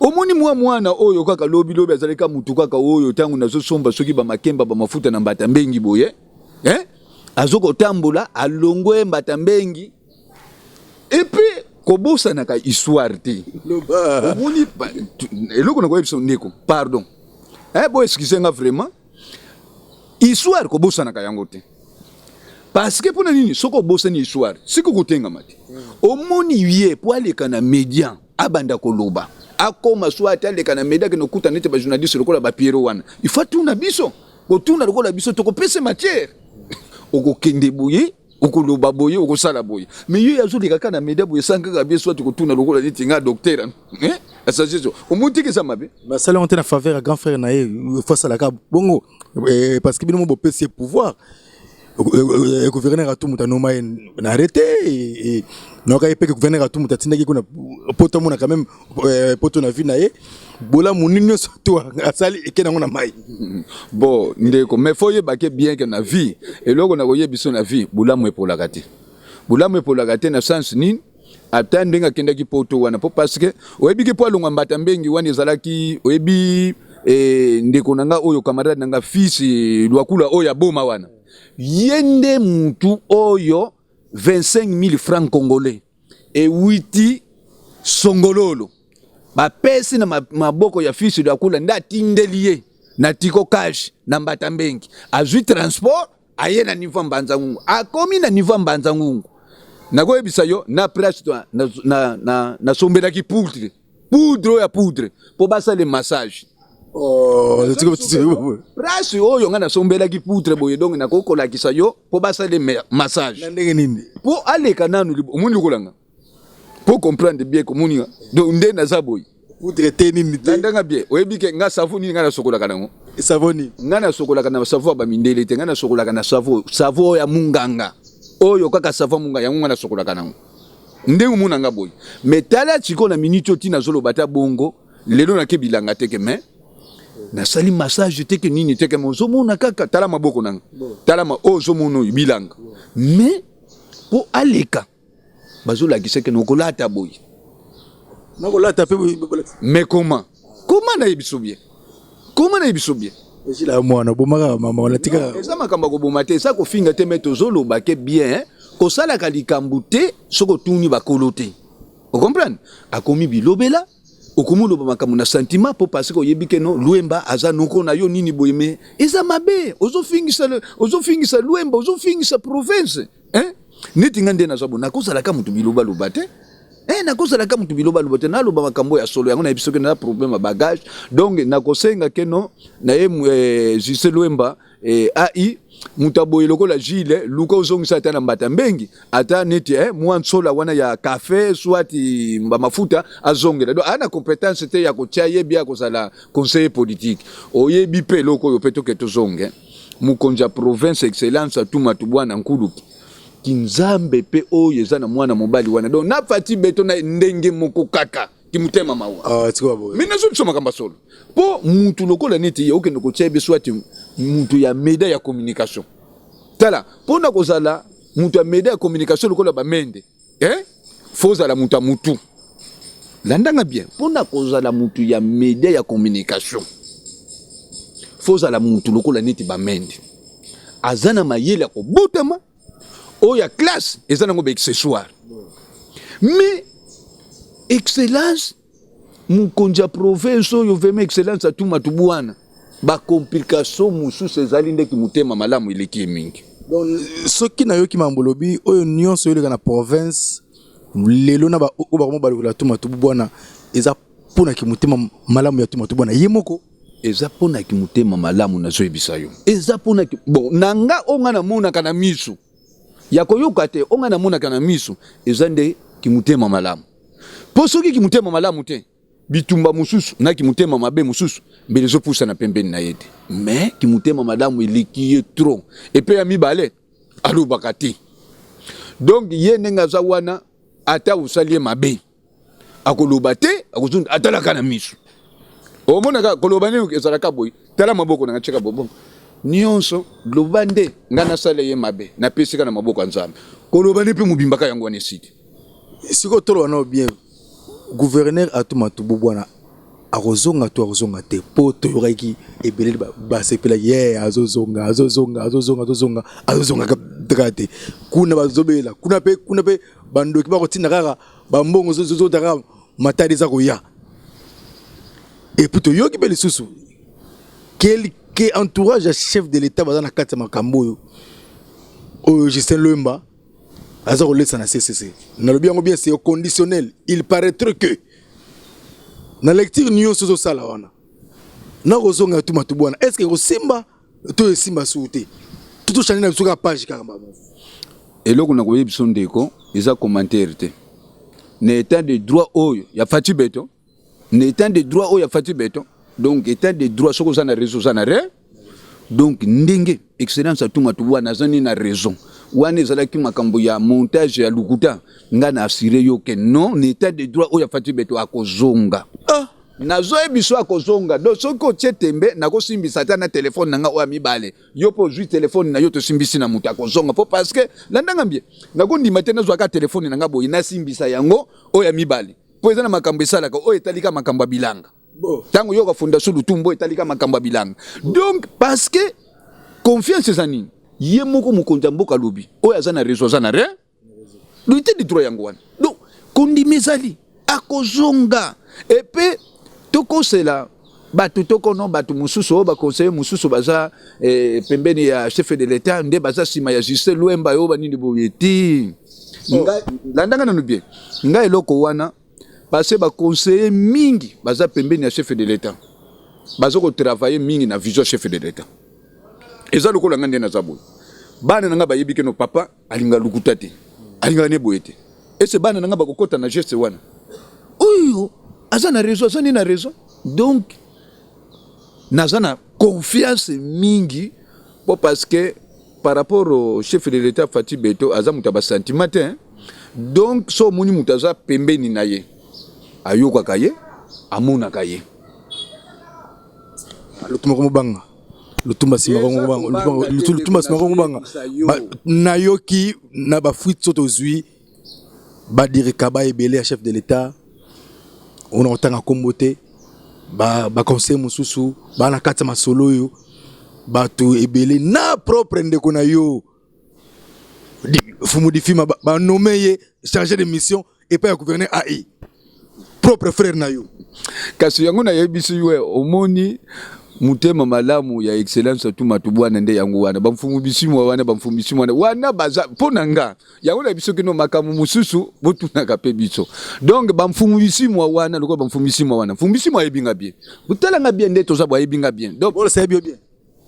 omoni mwa mwana oyo kaka lobi lobi azalaki mutu kaka oyo, ntango nazosomba soki bamakemba, bamafuta na Mbata Mbengi boye, eh? Azokotambola alongwe Mbata Mbengi. Et puis kobosanaka histoire te. Omoni eloko na koyebisa, ndeko, pardon, eh, bo excuse nga vraiment, histoire kobosanaka yango te. Parce que mpona nini? Soki obosani histoire, sikoki kotengama te. Omoni ye po aleka na média, abanda koloba, akoma so ate aleka na média, akende okuta neti bajournaliste lokola bapiero wana, il faut atuna biso, kotuna lokola biso tokopesa matière. Okokende boye, okoloba boye, okosala boye, mais ye azoleka kaka na média boye sans kaka bien soit kotuna lokola neti nga docteur asagesse. Omoni tiki eza mabe. Basali yango te na faveur ya grand frère na ye. Faut asalaka bongo parce que bino mo bopesi ye pouvoir. Gouverneur Atou moto anoma ye na arrêté, nayoka ye mpe gouverneur Atou moto atindaki kuna poto, amona quand même poto na vie na ye. Bolamu nini nyonso to asali eke nango na mai. Bon ndeko, mais faut oyebake bien ke na vie, eloko na koyebi biso na vie, bolamu epolaka te. Bolamu epolaka te na sens nini? Ata ndenge akendaki poto wana, mpo parce que oyebiki mpo alongwa Mbata Mbengi wana ezalaki, oyebi, ndeko na nga oyo, camarade na nga, fils Lwakula oyo aboma wana, ye nde mutu oyo 25 000 francs congolais ewiti Songololo bapesi na maboko ya fils Lwakula, nde atindeli ye na Tigo Cash na Mbata Mbengi. Azwi transport, aye na niveau ya Mbanza Ngungu. Akomi na niveau ya Mbanza Ngungu, nakoyebisa yo na place nasombelaki poudre, poudre oyo ya poudre mpo basala massage. Oh, place oyo ngai nasombelaki poudre boye, donc nakoki kolakisa yo mpo basala massage. Na ndenge nini? Mpo aleka nanu, omoni lokolanga mpo comprendre bien, komoni donc nde naza boye. Poudre te, nini te. Landanga bien. Oyebi ke nga savon nini ngai nasokolaka nango? Savon nini? Ngai nasokolaka na savon ya bamindele te. Ngai nasokolaka na savon, savon ya munganga oyo kaka, savon munganga yango ngai nasokolaka nango. Ndenge omona nga boye, mais tala sikoyo na miniti oyo ntina azoloba ta bongo. Lelo nake bilanga teke, mais nasali massage teke, nini teke, mais ozomona kaka, tala maboko nanga, tala ma oyo ozomona oyo bilanga. Mais mpo aleka, bazolakisa ke nokolata boye. Nakolata mpe. Mais comment nayebi so bien, comment nayebi so bien? Esila mwana obomaka mama wana, tika. Eza makambo ya koboma te, eza kofinga te, mais tozoloba ke bien kosalaka likambo te soki otuni bakolo te. Ocomprendre? Akomi bilobela, okomi oloba makambo na sentiment mpo parce que oyebi ke no Lwemba aza noko na yo, nini boye, mais eza mabe. Ozofingisa Lwemba, ozofingisa province, hein? Neti nga nde naza bo, nakozalaka moto bilobaloba te. Nakozalaka moto bilobaloba te, naloba makambo ya solo. Yango nayebi soki naza problème ya bagage. Donc nakosenga ke no na ye Justin Lwemba, ai moto aboye lokola Gile, luka ozongisa ata na Mbata Mbengi, ata neti mwa nsola wana ya kafe, soit bamafuta, azongela. Donc aa na compétence te ya kotia ye bia kozala conseiller politique. Oyebi mpe eloko oyo mpe toke tozonge, mokonzi ya province, Excellence Atou Matubuana Nkuluki, kinzambe mpe oyo eza na mwana mobali wana. Donc na Fati Beto na ndenge moko kaka kimotema mawa. Ah, tika boye. Mais nazo biso makambo ya solo, mpo mutu lokola neti ye okende kotia biso ati mutu ya média ya communication. Tala, mpona kozala Moto ya media ya communication lokola bamende, eh? Fo ozala moto ya mutu. Landanga bien, mpona kozala motu ya media ya communication, fo ozala motu lokola neti bamende, aza na mayele ya kobotama. Oyo ya classe eza nango baaccessoire. Mais excellence mokonzi ya province oyo, vraiment, excellence Atou Matubuana, bacomplication mosusu ezali ndeki motema malamu eleki ye mingi. Donc soki nayoki mambo lobi oyo nyonso oyoleka na province lelo na oyo bakoma balokola Atou Matubuana, eza mponaki motema malamu ya Atou Matubuana ye moko? Eza mponaki motema malamu. Nazoyebisa yo, eza mponaki bon na nga. Oyo nga namonaka na miso ya koyoka te, oyo nga namonaka na miso, eza nde kimotema malamu. Mpo soki kimotema malamu te, bitumba mosusu na kimotema mabe mosusu mbele ezopusana pembeni na ye te. Mais kimotema malamu eleki ye trop. Epe ya mibale, alobaka te. Donc ye ndenge aza wana, ata osali ye mabe, akoloba te, akozonga, atalaka na miso. Omonaka koloba nini ezalaka boye: tala maboko na nga, tiaka bobongo nyonso, loba nde ngai nasala ye mabe, napesika na maboko ya Nzambe. Koloba nde mpe mobimbaka yango wana esili. Sikoyo toloba nao bien, gouverneur Atou Matubuana akozonga to akozonga te? Mpo toyokaki ebele basepelaki ye, azozonga, azozonga, azozonga, azozonga, azozonga kaka te. Kuna bazobela, kuna mpe bandoki bakotinda kaka bambongo, zozota kaka matadi eza koya. Et puis toyoki mpe lisusu quelque entourage ya chef de l'État baza na kati ya makambo oyo Justin Lwemba aza kolesa na CCC. Nalobi yango bien, c'est au conditionnel. Il paraîtrait que na lecture nyonso ozosala wana, nakozonga Atou Matubuana, est ce que kosimba to esimba suku te, to tochange na biso kaka page kaka mama? Eloko na koyebi biso, ndeko, eza commentaire te. Na état de droit oyo ya Fatshi Béton, na état de droit oyo ya Fatshi Béton, donc état de droit, soki oza na raison, oza na raison. Donc ndenge excellence Atou Matubuana aza nini na raison wana, ezalaki makambo ya montage ya lokuta. Ngai na assure yo ke non, na état de droit oyo ya Fatshi Béton, akozonga. Ah. Nazoyebi biso, akozonga. Donc soki otie tembe, nakosimbisa ata na telefone na nga oyo ya mibale, yo mpo ozwi telefone na yo, tosimbisi na moto, akozonga. Mpo parce que landanga bien, nakondima te nazwaka telefone na nga boye, nasimbisa yango oyo ya mibale, mpo eza na makambo esalaka oyo etalika makambo ya bilanga. Ntango yoka fondation Lutumbo, etalika makambo ya bilanga. Donc parce que confiance eza nini, ye moko mokonzi ya mboka alobi oyo aza na raison, aza na raison. État de droit yango wana. Donc kondima ezali, akozonga. Epe tokosela bato, tokono bato mosusu oyo baconseiller mosusu baza pembeni ya chef de l'État, nde baza nsima ya Justin Lwemba oyo banini boye ti. Landanga nanu bien ngai eloko wana, parce que baconseiller mingi baza pembeni ya chef de l'État, baza kotravaille mingi na vision chef de l'État. Eza lokola ngai nde naza boye, bana na ngai bayebi keno papa alinga lukuta te, alingaka ne boye te. Ese bana na ngai bakokɔta na geste wana, oyo aza na raison, aza nde na raison. Donc naza na confiance mingi, po parce que par rapport au chef de l'État Fatshi Béton, aza moto ya basentiment te, hein? Donc so omoni moto aza pembeni na ye, ayokaka ye, amonaka ye. Lutumba komobanga, lutumba nsima komobanga, lutumba nsima komobanga. Nayoki na bafuite so tozwi badirika ba ebele ya chef de l'État, ona kotanga nkombo te, baconseil mosusu baa na kati ya masolo oyo, bato ebele na propre ndeko na yo Fumu Difima, banome ye chargé de mission epai ya gouverneur ai, propre frère na yo. Kasi yango nayebisi yo, omoni motema malamu ya excellence Atou Matubuana nde yango wana. Bamfumu bisimwa wana, bamfumu bisimwa wana, wana baza mpo na nga. Yango na biso kino makambo mosusu botunaka mpe biso. Donc bamfumu bisimwa wana, lokola bamfumu bisimwa wana, mfumu bisimwa ayebi nga bien, botalanga bien nde toza bo, ayebi nga bien. Donc Bolo ayebi yo bien?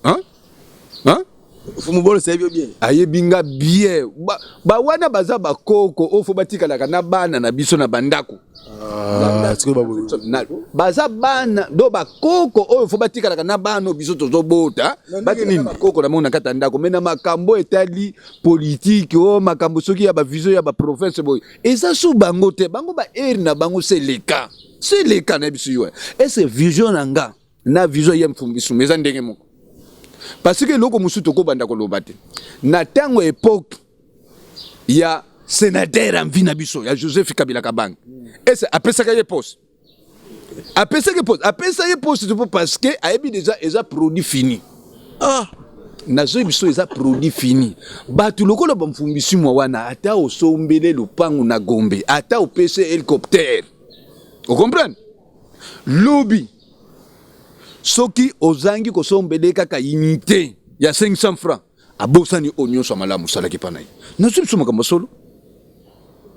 Hein? Hein? Fumu Bolo ayebi yo bien? Ayebi nga bien. Bawana baza bakoko oyo fo batikalaka na bana na biso na bandako. Ah, baza bana do bakoko oyo fo batikalaka na bana oyo biso tozobota, batikala bakoko na bango na kati ya ndako. Me na makambo etali politike oyo, makambo soki ya bavision ya baprovince boye, eza su bango te. Bango baere na bango seleka seleka na biso. Yo ese vision na nga na vision ye mfumbisumu eza ndenge moko, parce que eloko mosusu tokobanda koloba te na ntango époque. Ya sénateur à vie na biso ya Joseph Kabila Kabange, ese apesaka ye poste? Apesaki poste, apesa ye poste te, parce que ayebi déjà eza produit fini. Ah. Nazoyebi biso eza produit fini. Bato lokola bamfumbisi mwa wana, ata osombele lopango na Gombe, ata opesi hélicoptère, ocomprendre, lobi soki ozangi kosombele kaka unité ya 500 francs, abosani oyo nyonso ya malamu osalaki mpa na ye. Nazoyebi biso makambo solo,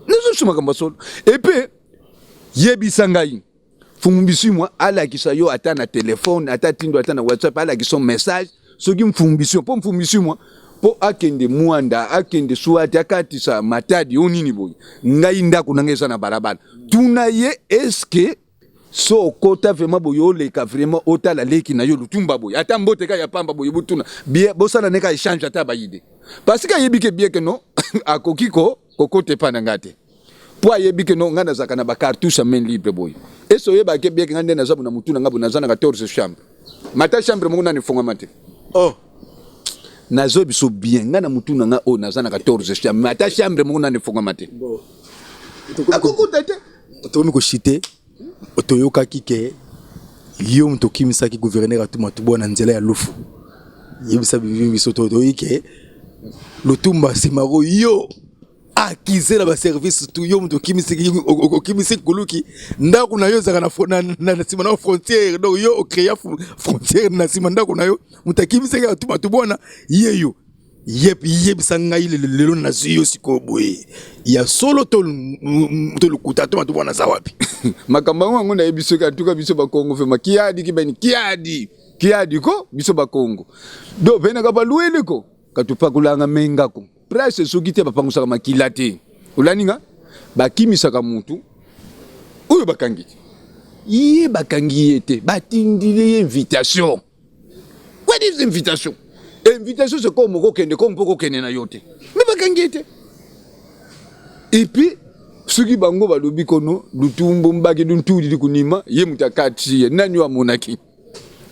nazoyebi biso makambo solo. Epe yebisa ngai, Mfumbisi mwa alakisa yo ata na telefone, ata tindo, ata na WhatsApp, alakisa message. Soki mfumbisi, mpo mfumbisi mwa mpo akende Mwanda, akende Swati, akatisa Matadi o nini boye, ngai ndako na ngai eza na balabala. Tuna ye, eske so okota vraiment boye, oleka vraiment, otala leki na yo Lutumba boye, ata mbote ka ya pamba boye, botuna bien, bosala ne ka échange ata bayide, parce que ayebi ke bien ke non, akoki ko kokota epa na ngai te, mpo ayebi ke non, ngai nazalaka na bacartouche ya main libre boye. Ese oyebake bien ke ngai nde naza na mutu na ngai boye, naza na 14 chambre, mata chambre moko nani efongama te. Oh. Nazoyebi biso bien, ngai na mutu na ngai oyo naza na 14 chambre, ata chambre moko nani efongama te, akokuta te. Tokomi koshite. Toyokaki ke yo moto okimisaki gouverneur Atou Matubuana na nzela ya Lufu. Yebisa biso, toyoki ke Lutumba Simaro, yo accusé na baservice tu, yo moto okimisi kuluki. Ndako na yo ezalaka na nsima na frontière, donc yo ocréa frontière na nsima ndako na yo. Moto akimisaki Atou Matubuana ye yo. Yebisa ngai, lelo nazwi yo sikoyo boye, ya solo to lokuta to bato wana aza wapi? Makambo yango nayebi soki antuka biso Bakongo vraiment kiadi kibeni kiadi kiadi ko biso Bakongo do venaka balweli ko katupakulanga mengako presse soki te bapangusaka makila te. Olani nga bakimisaka mutu oyo bakangi te, ye bakangi ye te, batindili ye invitation. What is invitation? Invitation, c'est comme okokende, comme mpo kokende na yo te, mais bakangi ye te. Et puis soki bango balobi kono Lutumbo mbaki luntuli kunima, ye moto akati ye, nani oyo amonaki?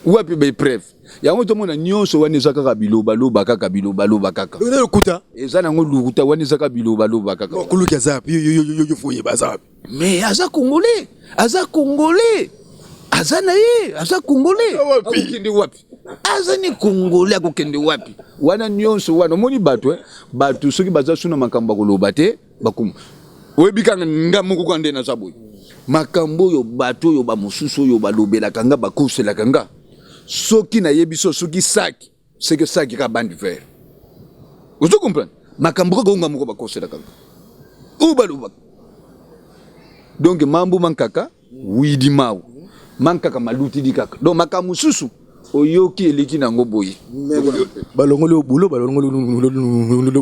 Wapi baepreuve yango? Tomona nyonso wana eza kaka bilobaloba, kaka bilobaloba kaka. Lokuta. Eza nango lukuta, wana eza kaka bilobaloba kaka. Kuluki aza wapi? Yo fo oyeba aza wapi. Mais aza Congolais, aza Congolais, aza na ye, aza Congolais. Akokende wapi? Aza ni Congolais, akokende wapi? Wana nyonso wana omoni bato, bato soki baza suna makambo ya koloba te, bakoma. Oyebi kaka nga moko kaka nde naza boye. Makambo oyo bato oyo bamosusu oyo balobelaka nga, bakoselaka nga, soki nayebi so soki saki seke saki kaka bandi vert, ozo comprendre? Makambo kaka oyo nga moko bakoselaka nga, oyo balobaka. Donc mambu mankaka widi mau mankaka malutidi kaka. Donc makambo mosusu oyoki eleki nango boye. Balongoli yo bulo, balongoli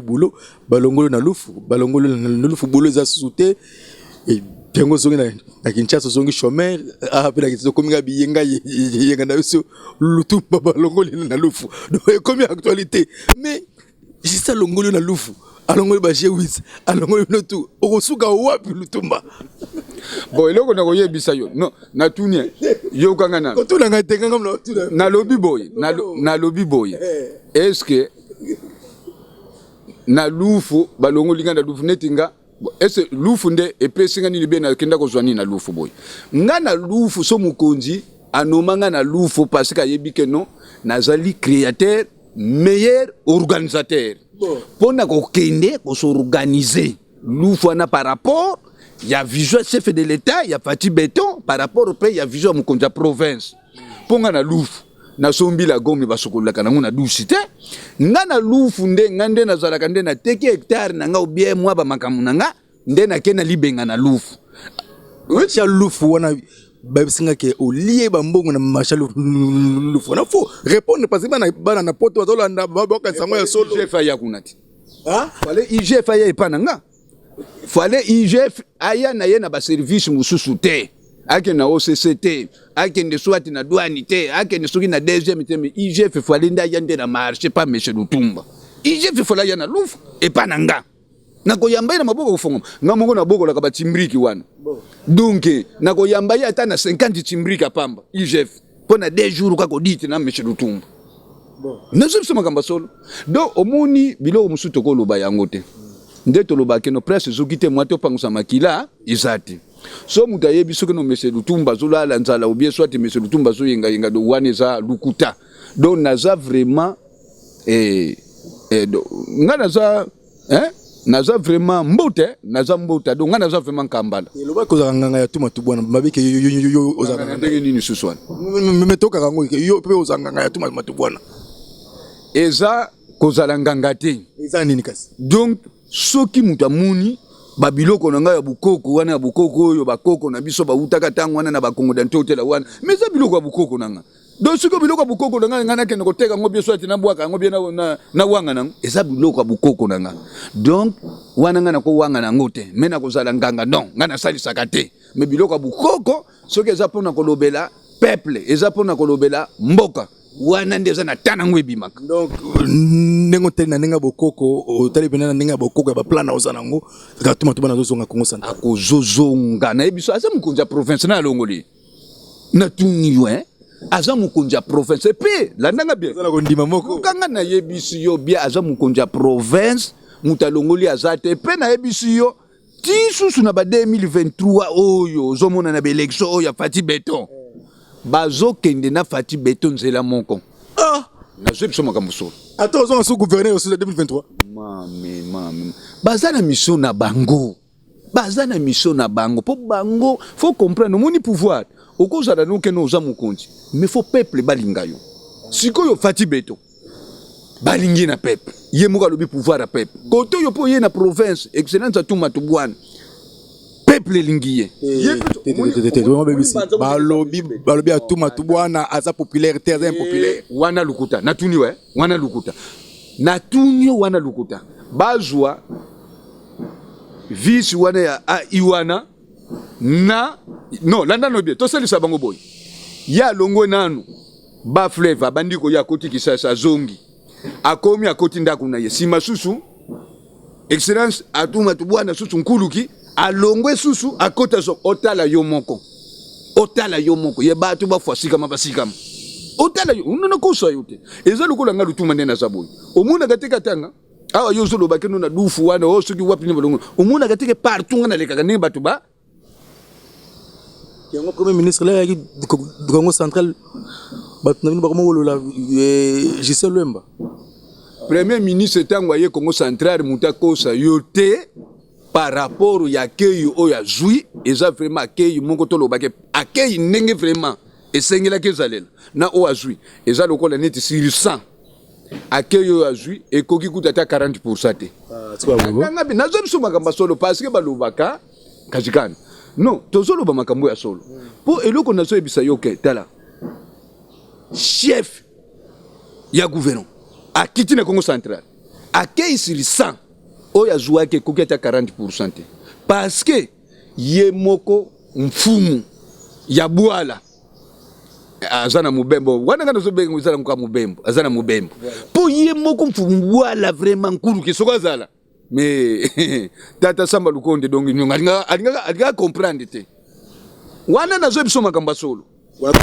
bulo, balongoli na Lufu, balongoli na Lufu, bulo eza susu te. Yango ozongi na Kinshasa, ozongi chômeur. Ah, mpe na Kinshasa okomi nga biyenga yenga na biso. Lutumba balongoli na Lufu, donc ekomi actualité. Mais juste alongoli na Lufu, alongoli ba G8, alongoli bino tu, okosuka wapi, Lutumba? Bon, eloko na koyebisa yo, non, natuni, yokanga nano. Kotuna ngai te, nganga. Nalobi boye, nalobi boye, est ce que na Lufu balongoli nga na Lufu neti nga ese Lufu nde epesi nga nini? Be nakenda kozwa nini na Lufu boye? Nga na Lufu, so mokonzi anoma nga na Lufu parce que ayebi ke non, nazali créateur, meilleur organisateur mpo na kokende kos'organiser Lufu wana par rapport ya vision chef de l'État ya Fatshi Béton, par rapport mpe ya vision ya mokonzi ya province. Mpo nga na Lufu nasombi la gomme basokololaka nango na dusi te. Nga na Lufu nde nga nde nazalaka, nde nateki hectare na nga obie mwa bamakambo na nga, nde nake na libenga na Lufu. Tia Lufu wana, bayebisi ke olie bambongo na marché Lufu wana. Faut répondre parce que bana bana na Poto bazolanda, bakanisa yango ya solo. IGF aya kuna te. Fallait IGF aya epa na nga, fallait IGF aya na ye na baservice mosusu te, akende na OCC te, akende swati na douane te, akende soki na deuxième te. Mais IGF fallait nde aya nde na marché pa monsieur Lutumba. IGF fallait aya na Lufu epa na nga, nakoyamba ye na maboko kofongama. Nga moko nabokolaka batimbriki wana, donc nakoyamba ye ata na 50 timbriki apamba IGF mpo na 2 jours kaka odite na monsieur Lutumba. Nazo biso makambo ya solo. Donc omoni biloko mosusu tokoloba yango te. Nde tolobaka que no presse ezoki te, moyen topangusa makila eza te. So moto ayebi soki no monsieur Lutumba azolala nzala ou bien soit monsieur Lutumba azoyenga yenga, donc wana eza lukuta. Donc naza vraiment eh, eh, do, nga naza hein? Naza vraiment mbote, naza mbota, donc nga naza vraiment kambala. Eloba kozala nganga ya tuma tubwana mabike yo yo yo yo ozala nganga ndenge nini susu wana? Me tokaka yango yo pe ozala nganga ya tuma matubwana. Eza kozala nganga te. Eza nini kasi? Donc soki moto amoni ba biloko na ngai ya bokoko wana ya bokoko oyo bakoko na biso bawutaka ntango wana na bakongo da ntotela wana, mais eza biloko ya bokoko na ngai. Donc soki biloko ya bokoko na ngai, ngai nakende koteka yango bien, soit nabwaka yango bien, nawanga nango, eza biloko ya bokoko na ngai. Donc wana ngai nakowanga nango te, mais nakozala nganga non, ngai nasalisaka te. Mais biloko ya bokoko soki eza mpona kolobela peuple, eza mpona kolobela mboka, wana nde eza na ta nango ebimaka. Donc ndenge otali na ndenge ya bokoko, otali mpena na ndenge ya bokoko ya baplan na oza nango, Atou Matubuana azozonga Congo Central. Akozozonga, nayebi so aza mokonzi ya province na alongoli natuni yo hein? Aza mokonzi ya province epe landanga bien, Aza na kondima moko. Kanga nayebisi yo bien, aza mokonzi ya province, moto alongoli aza te. Mpe nayebisi yo ti susu na ba 2023 oyo ozomona na baélection oyo ya Fatshi Béton, bazokende na Fatshi Béton nzela moko. Ah! Nazwi biso makambo solo. Ata ozonga so gouverneur osusu 2023. Mame, mame, baza na mission na bango, baza na mission na bango mpo bango faut comprendre. Omoni pouvoir, okozala nokene oza mokonzi, mais faut peuple balinga yo. Sikoyo Fatshi Béton balingi na peuple, ye moko alobi pouvoir ya peuple kote oyo mpo ye na province, excellence Atou Matubuana, peuple elingi ye. Balobi balobi Atou Matubuana aza populaire te, aza impopulaire. Wana lukuta, natuni we, wana lukuta, natuni yo, wana lukuta. Bazwa vice wana ya AI wana na non, landa no bien, tosalisa bango boye. Ye alongwe nanu ba fleuve, abandi koya, akoti Kisasa, azongi, akomi, akoti ndako na ye. Nsima susu excellence Atou Matubuana susu nkuluki alongwe susu akota so. Otala yo moko, otala yo moko ye bato bafwa sikama basikama, otala yo nona kosa yo te. Eza lokola nga Lutuma nde naza boye, omonaka te katanga awa yo ozoloba keno na dufu wana o soki wapi nde balongo, omonaka te ke partout nga nalekaka ndenge bato ba Yango premier ministre la yaki Congo Central, bato na bino bakoma kolola Gisèle Lwemba. Premier ministre ntango aye Congo Central, moto akosa yo te par rapport ya accueil oyo azwi, eza vraiment accueil moko tolobaki accueil ndenge vraiment esengelaki ezalela na oyo azwi eza lokola neti sur 100, accueil oyo azwi ekoki kuta ata 40% te. Ah, nazwa biso makambo ya solo parce que balobaka kazikana non, tozoloba makambo ya solo mpo eloko nazoyebisa yo ke tala, chef ya gouvernement akiti na Congo Central, akei sur 100 oyo azwaki ekoki ata 40% te, parce que ye moko mfumu ya bwala aza na mobembo wana. Nga nazobenga eza na moka mobembo, aza na mobembo mpo ye moko mfumu bwala vraiment nkuluki soki azala. Mais tata Samba Lukonde donc alingaka comprendre te wana. Nazoyebi biso makambo ya solo.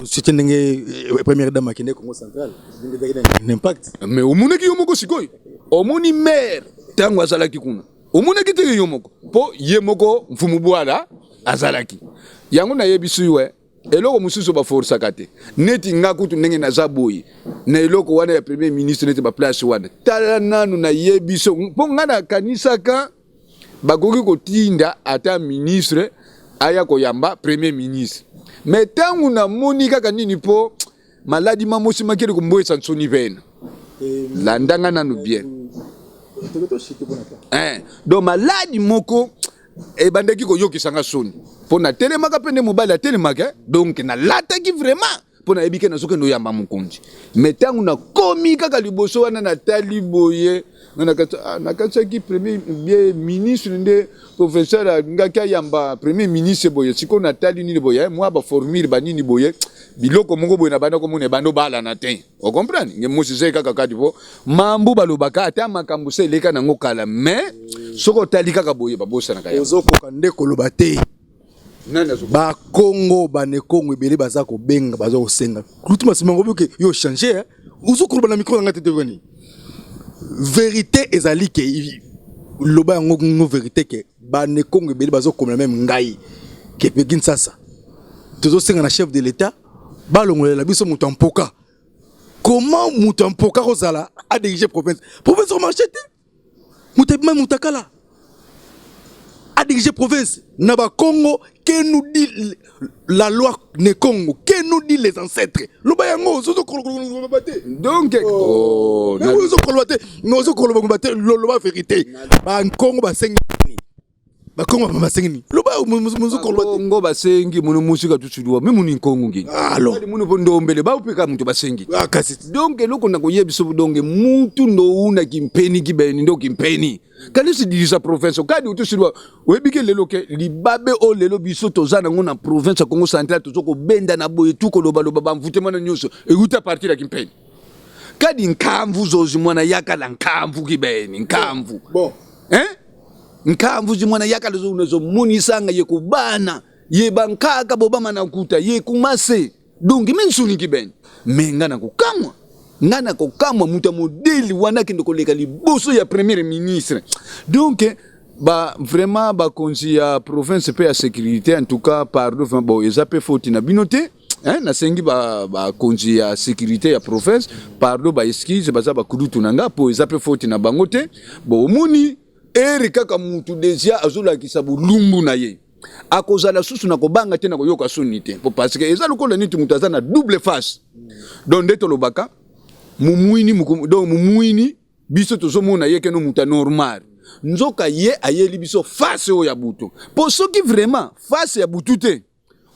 Soutien ndenge première dame akende Congo Central, ndenge ezalaki na impact. Mais omonaki yo moko sikoyo, omoni maire ntango azalaki kuna, omonaki te yo moko mpo ye moko mfumu bwala azalaki yango. Nayebisi yo eloko mosusu baforsaka te. Neti nga kutu ndenge naza boye na eloko wana ya premier ministre, neti baplace wana, tala nanu nayebi so mpo nga nakanisaka bakoki kotinda ata ministre aya koyamba premier ministre. Mais ntango namoni kaka nini mpo maladi mamosi makeli komboyesa nsoni pena, landanga nanu bien eh, donc maladi moko ebandaki koyokisanga soni mpo natelemaka mpe nde mobali atelemaka. Donc nalataki vraiment mpo nayebi ke nazokende oyamba mokonzi. Mais ntango nakomi kaka liboso wana, natali boye, nakatisaki premier bien ministre nde professeur alingaki ayamba premier ministre boye. Sikoyo natali nini boye, mwa baformule banini boye, biloko moko boye na banda komona ebanda obalana te. Ocomprendre nge mosi ezali kaka kati po mambu balobaka ata makambo se eleka nango kala, mais soki otali kaka boye babosanaka yango. Ozokoka nde koloba te. Bakongo banekongo ebele baza kobenga, baza kosenga kutu masima ngo ke yo change, ozokoloba na micro na ngai te. Te, vérité ezali ke Loba yango ngo vérité ke bane Congo ebele bazokomela même ngai ke Peggy Nsasa, tozosenga na chef de l'État balongolela biso moto ya mpoka. Comment moto ya mpoka kozala adirige province? Province omarche te, moto ebima, moto akala adirige province na Bakongo. Que nous dit la loi ne Congo? Que nous dit les ancêtres? Loba yango, ozokoloba te. Donc oh, ozokoloba te, mais ozokoloba te, loba vérité. Bakongo basengi nini? Bakongo basengi nini? Loba, mozokoloba te. Kongo basengi munu musika tusuduwa mi muni nkongo ngini. Alors. Munu mpo ndombele baupeka mutu basengi. Ah, kasi donc eloko na koyebisa, donc mutu ndouna kimpeni kibeni ndo kimpeni kanisi dirisa province kadi utusilwa. Oyebi ke lelo ke libabe oyo lelo biso toza nango na province ya Congo Central, toza kobenda na boye tu kolobaloba bamvutema na nyonso euta partir ya kimpeni kadi nkamvu zozi mwana yakala nkamvu kibeni nkamvu. Bon. Hein? Nkamvu zi mwana yakala zomonisanga ye kobana ye bankaka bobama na kuta ye kumase. Donc minsuni kibeni me nga na kokamwa, nga na kokamwa moto ya modèle wana akende koleka liboso ya premier ministre. Donc ba vraiment bakonzi ya province mpe ya sécurité, en tout cas pardon, vraiment, bon, eza mpe faute na bino te, hein, nasengi bakonzi ya sécurité ya province pardon, baexcuse, baza bakulutu na nga, mpo eza mpe faute na bango te. Bon, omoni ere kaka mutu déjà azolakisa bolumbu na ye, akozala susu na kobanga te, na koyoka soni te, po parce que eza lokola neti moto aza na double face. Donc nde tolobaka mumwini, donc mumwini biso tozomona ye keno moto anormal, nzoka ye ayeli biso face oyo ya butu, mpo soki vraiment face ya butu te,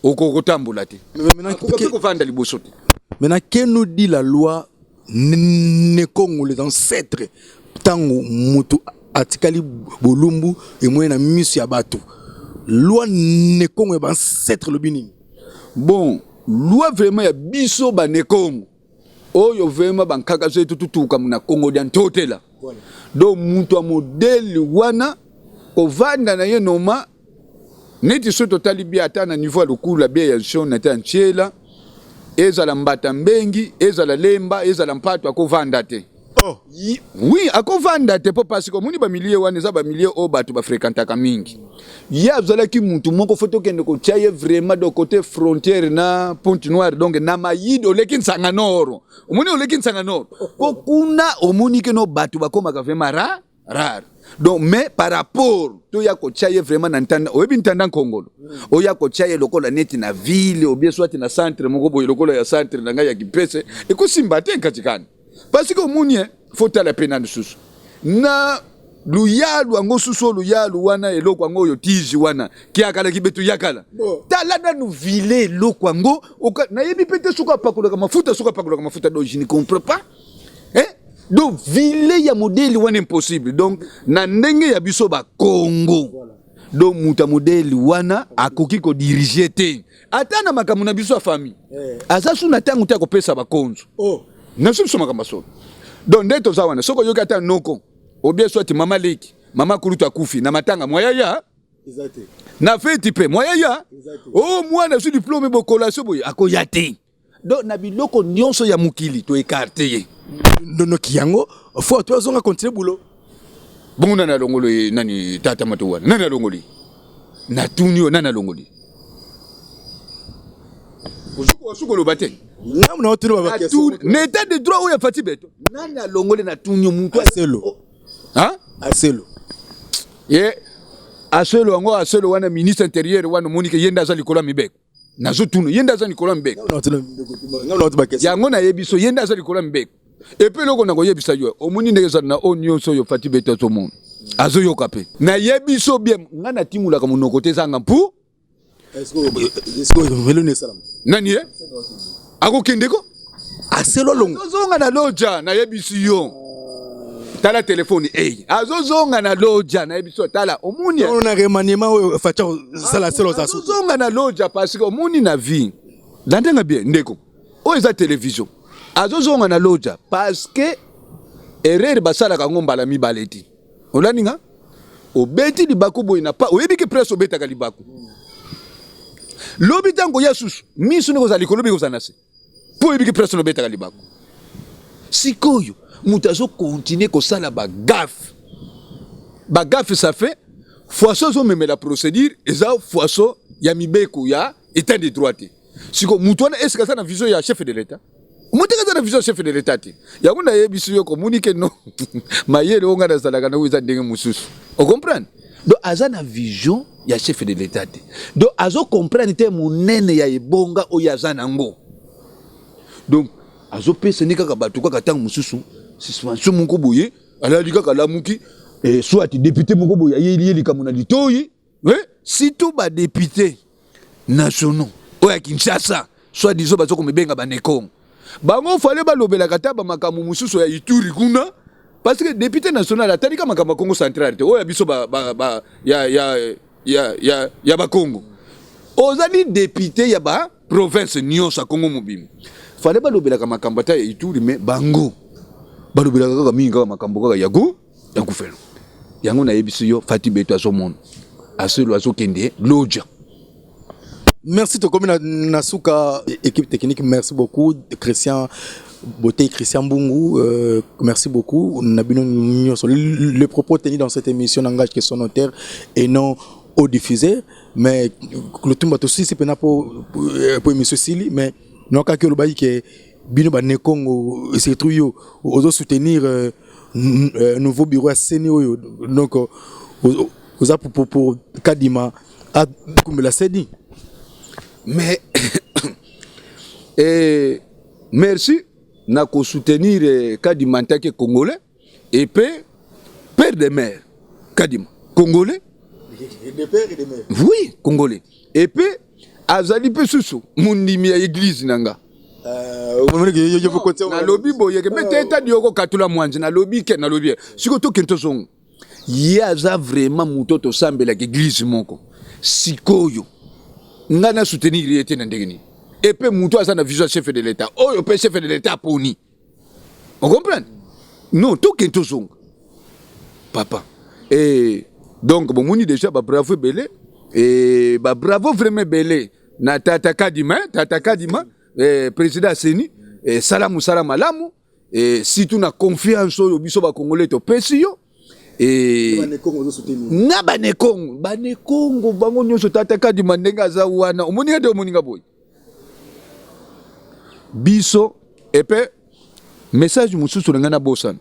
okoki kotambola te, akoki mpe kovanda liboso te. Maintenant, que nous dit la loi ne Congo, les ancêtres? Ntango moto atikali bolumbu emoni na miso ya bato, loi ne Congo ya baancêtre elobi nini? Bon, loi vraiment ya biso bane Congo oyo vraiment bankaka so etututuka na Congo dia ntotela. Donc moto ya modèle wana kovanda na ye noma neti so totali bia ata na niveau ya lokula bia ya nsiona te ya ntiela, ezala mbata mbengi, ezala lemba, ezala mpato, akovanda te. Oh. Oui, akovanda te, mpo parce que omoni bamilieu wana eza bamilieu oyo bato bafréquentaka mingi. Ye azalaki mutu moko, fo tokende kotia ye vraiment de côté frontière na Pointe Noire, donc na Mayidi, oleki Nsanga Nord, omoni oleki Nsanga Nord, mpo kuna omoni keno bato bakomaka vraiment rare. Donc mais par rapport toya kotia ye vraiment na ntanda, oyebi ntanda nkongolo, oya kotia ye lokola neti na ville obie soit na centre moko boye lokola ya centre na ngai ya Kipese, ekosimba te kati kani, parce que omoni e fo tala mpe na lisusu na luyalu yango susu oyo luyalu wana eloko yango oyo tiji wana kiakalaki betu yakala. Tala nanu vile eloko yango, nayebi mpe te soki apakolaka mafuta, soki apakolaka mafuta. Donc je ne comprends pas, hein? Donc vile ya modèle wana impossible. Donc na ndenge ya biso Bakongo, donc moto ya modèle wana akoki kodirige te, ata na makambo na biso ya famille. Aza su na ntango te akopesa bakonzo. Na biso makambo solo. Donc nde toza wana, soki oyoki ata noko obie soit mama leki, mama kulutu akufi na matanga, moya ya na feti mpe moya ya o mwana su diplôme bokolation boye akoya te. Donc na biloko nyonso ya mokili toécarte ye. Ndonoki yango fo to azonga continue boulot. Bongo nani alongoli? Nani tata moto wana? Nani alongoli? Natuni yo, nani alongoli? Osuki oloba te. Ngamu na otuna ba question. Na état de droit oyo afati beto, nani alongoli? Natuni yo, mutu. Aselo. Hein? Aselo. Ye Aselo yango, Aselo wana ministre intérieur wana, omoni ke ye nde aza likolo ya mibeko. Nazotuna, ye nde aza likolo ya mibeko? Ngamu na otuna question. Yango nayebi so ye nde aza likolo ya mibeko. Epe eloko na koyebisa yo, omoni ndenge ezala na oyo nyonso oyo fati beto azomona, azoyoka mpe nayebi so bien. Ngai natimolaka monoko te, ezanga mpu. Est-ce que velo ne sala? Nani ye akokende ko? Aselo longo. Azozonga na loja, nayebisi yo. Tala telefone ei, azozonga na loja, nayebisi yo. Tala, omoni. On a remaniement oyo facha sala, Aselo za. Azozonga na loja parce que omoni na vie na ndenge bien, ndeko, oyo eza télévision. Azozonga na loja parce que erreur basalaka yango mbala mibale te. Olandi nga, obeti libaku boye na pa, oyebi ke presse obetaka libaku lobi, ntango ya susu miso ndenge kozala likolo, obi kozala na se, mpo oyebi ke presse obetaka libaku. Sikoyo moto azokontinue kosala bagaffe. Bagaffe, ça fait façon ozomemela procédure, eza façon ya mibeko ya état de droit te. Siko mutu wana, est-ce aza na vision ya chef de l'État? Moto aza na vision ya chef de l'État te. Yango nayebisi yo, komoni ke no mayele oyo ngai nazalaka nango eza ndenge mosusu, ocomprendre? Donc aza na vision ya chef de l'État te, donc azocomprendre te monene ya ebonga oyo aza nango. Donc azopesa ni kaka bato kaka ntango mosusu suspension moko boye, alali kaka, alamuki, soit député moko boye ayeli ye likambo na litoi, surtout badéputé nationaux oyo ya Kinshasa, soit disant baza komibenga banekongo. Bango fale balobelaka ta bamakambo mosusu ya Ituri kuna, parce que député national atalika makambo ya Congo Central te, oyo ya biso ba, ba, ba, ya, ya, ya, ya, ya Bakongo. Ozali député ya baprovince nyonso ya Kongo mobimba, fale balobelaka makambo ata ya Ituri. Mais bango balobelaka kaka mingi kaka makambo kaka ya gouvernement. Yango nayebisi yo, Fati Beto azomona aselo azokende loja. Merci, tokomi na suka. Équipe technique, merci beaucoup. Christian Beauté, Christian Bungu, merci beaucoup. Na bino nyonso. Le propos tenu dans cette émission n'engage que son auteur et non au diffuseur. Mais Lutumba, tosi pena po émission sili, mais nokaki olobaki ke bino ba Nekongo, surtout yo, ozo soutenir nouveau bureau ya CENI oyo. Donc oza pour Kadima akumbela CENI. Mais merci na kosoutenir Kadima en tant que Congolais et pe père de mère. Kadima Congolais. De père et de mère. Oui, Congolais, et puis azali mpe susu mondimi ya église na nga. Nalobi boyeke mpe te, etadi yoko katula mwanzi. Nalobi ke nalobi sikoyo tokende, tozonga. Ye aza vraiment moto tosambelaka église moko. Sikoyo ngai na soutenir ye te na ndenge nini? Epe moto aza na vision ya chef de l'État oyo mpe chef de l'État aponi, ocomprendre? Non, tokende, tozonga, papa. Et donc bomoni déjà babravo ebele e babravo vraiment ebele na tata Kadima, tata Kadima, président a CENI, sala mosala malamu, surtout na confiance oyo biso Bakongolais topesi yo. Na Banekongo, Banekongo bango nyonso, tata Kadima ndenge aza wana, omoninga te, omoninga boye biso. Epe message mosusu na ngai nabosana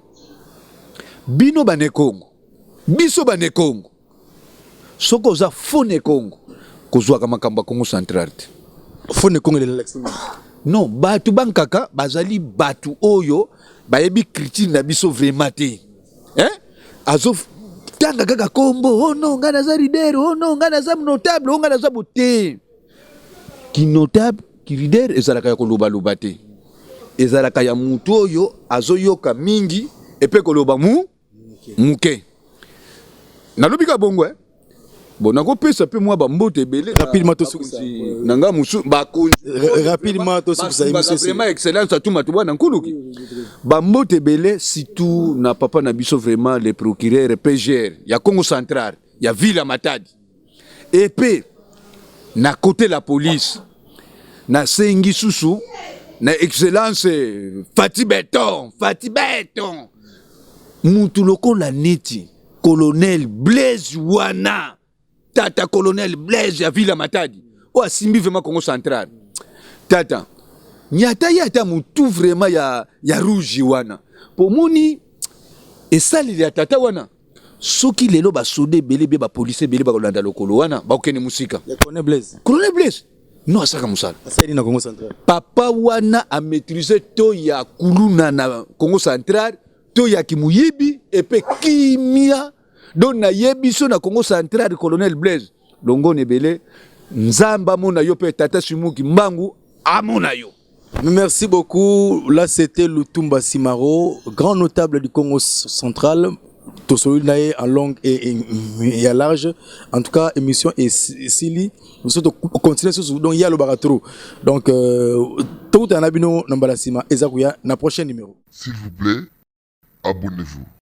bino Banekongo, biso Banekongo, soki oza faux Nekongo, kozwaka makambo ya Congo Central te. Faux Nekongo elelakisi? Non, bato bankaka bazali bato oyo bayebi culture na biso vraiment te, hein? Azotanga kaka kombo: "Oh non, ngai naza leader. Oh non, ngai naza notable. Oh, ngai naza bo." Te, ki notable, ki leader ezalaka ya kolobaloba te, ezalaka ya mutu oyo azoyoka mingi epe koloba mu muke. Nalobi ka bongo, eh? Bon, nakopesa mpe mwa bambote ebele. Rapidement, tosukisa. Na nga mosusu bakonzi. Rapidement, tosukisa émission. Vraiment, excellence Atuma Tubwana Nkuluki, bambote ebele, surtout na papa na biso vraiment le procureur PGR ya Congo Central, ya ville ya Matadi, epe na côté la police. Nasengi susu na excellence Fati Beton, Fati Beton, mutu lokola neti colonel Blaise wana, tata colonel Blaise ya ville ya Matadi oyo asimbi vraiment Congo Central. Tata nyata ye ata mutu vraiment ya rouge wana, pomoni esaleli ya tata wana. Soki lelo basoda ebele bie, bapolisi ebele bakolanda lokolo wana, bakokende mosika. Colonel Blaise. Colonel Blaise, no, asaka mosala. Asali na Congo Central. Papa wana amaîtrise to ya kuluna na Congo Central, to ya kimuyibi epe kimia. Donc nayebi so na Congo Central, colonel Blaise, longone ebele. Nzambe amona yo mpe tata Simuki Mbangu amona yo. Merci beaucoup. Là, c'était Lutumba Simaro, grand notable du Congo Central. Tosoli na ye en longue et à large. En tout cas, émission est sili. Nous sommes continuer sur donc il y a le baratro. Donc tout en abino na mbala sima ezakuya na prochain numéro. S'il vous plaît, abonnez-vous.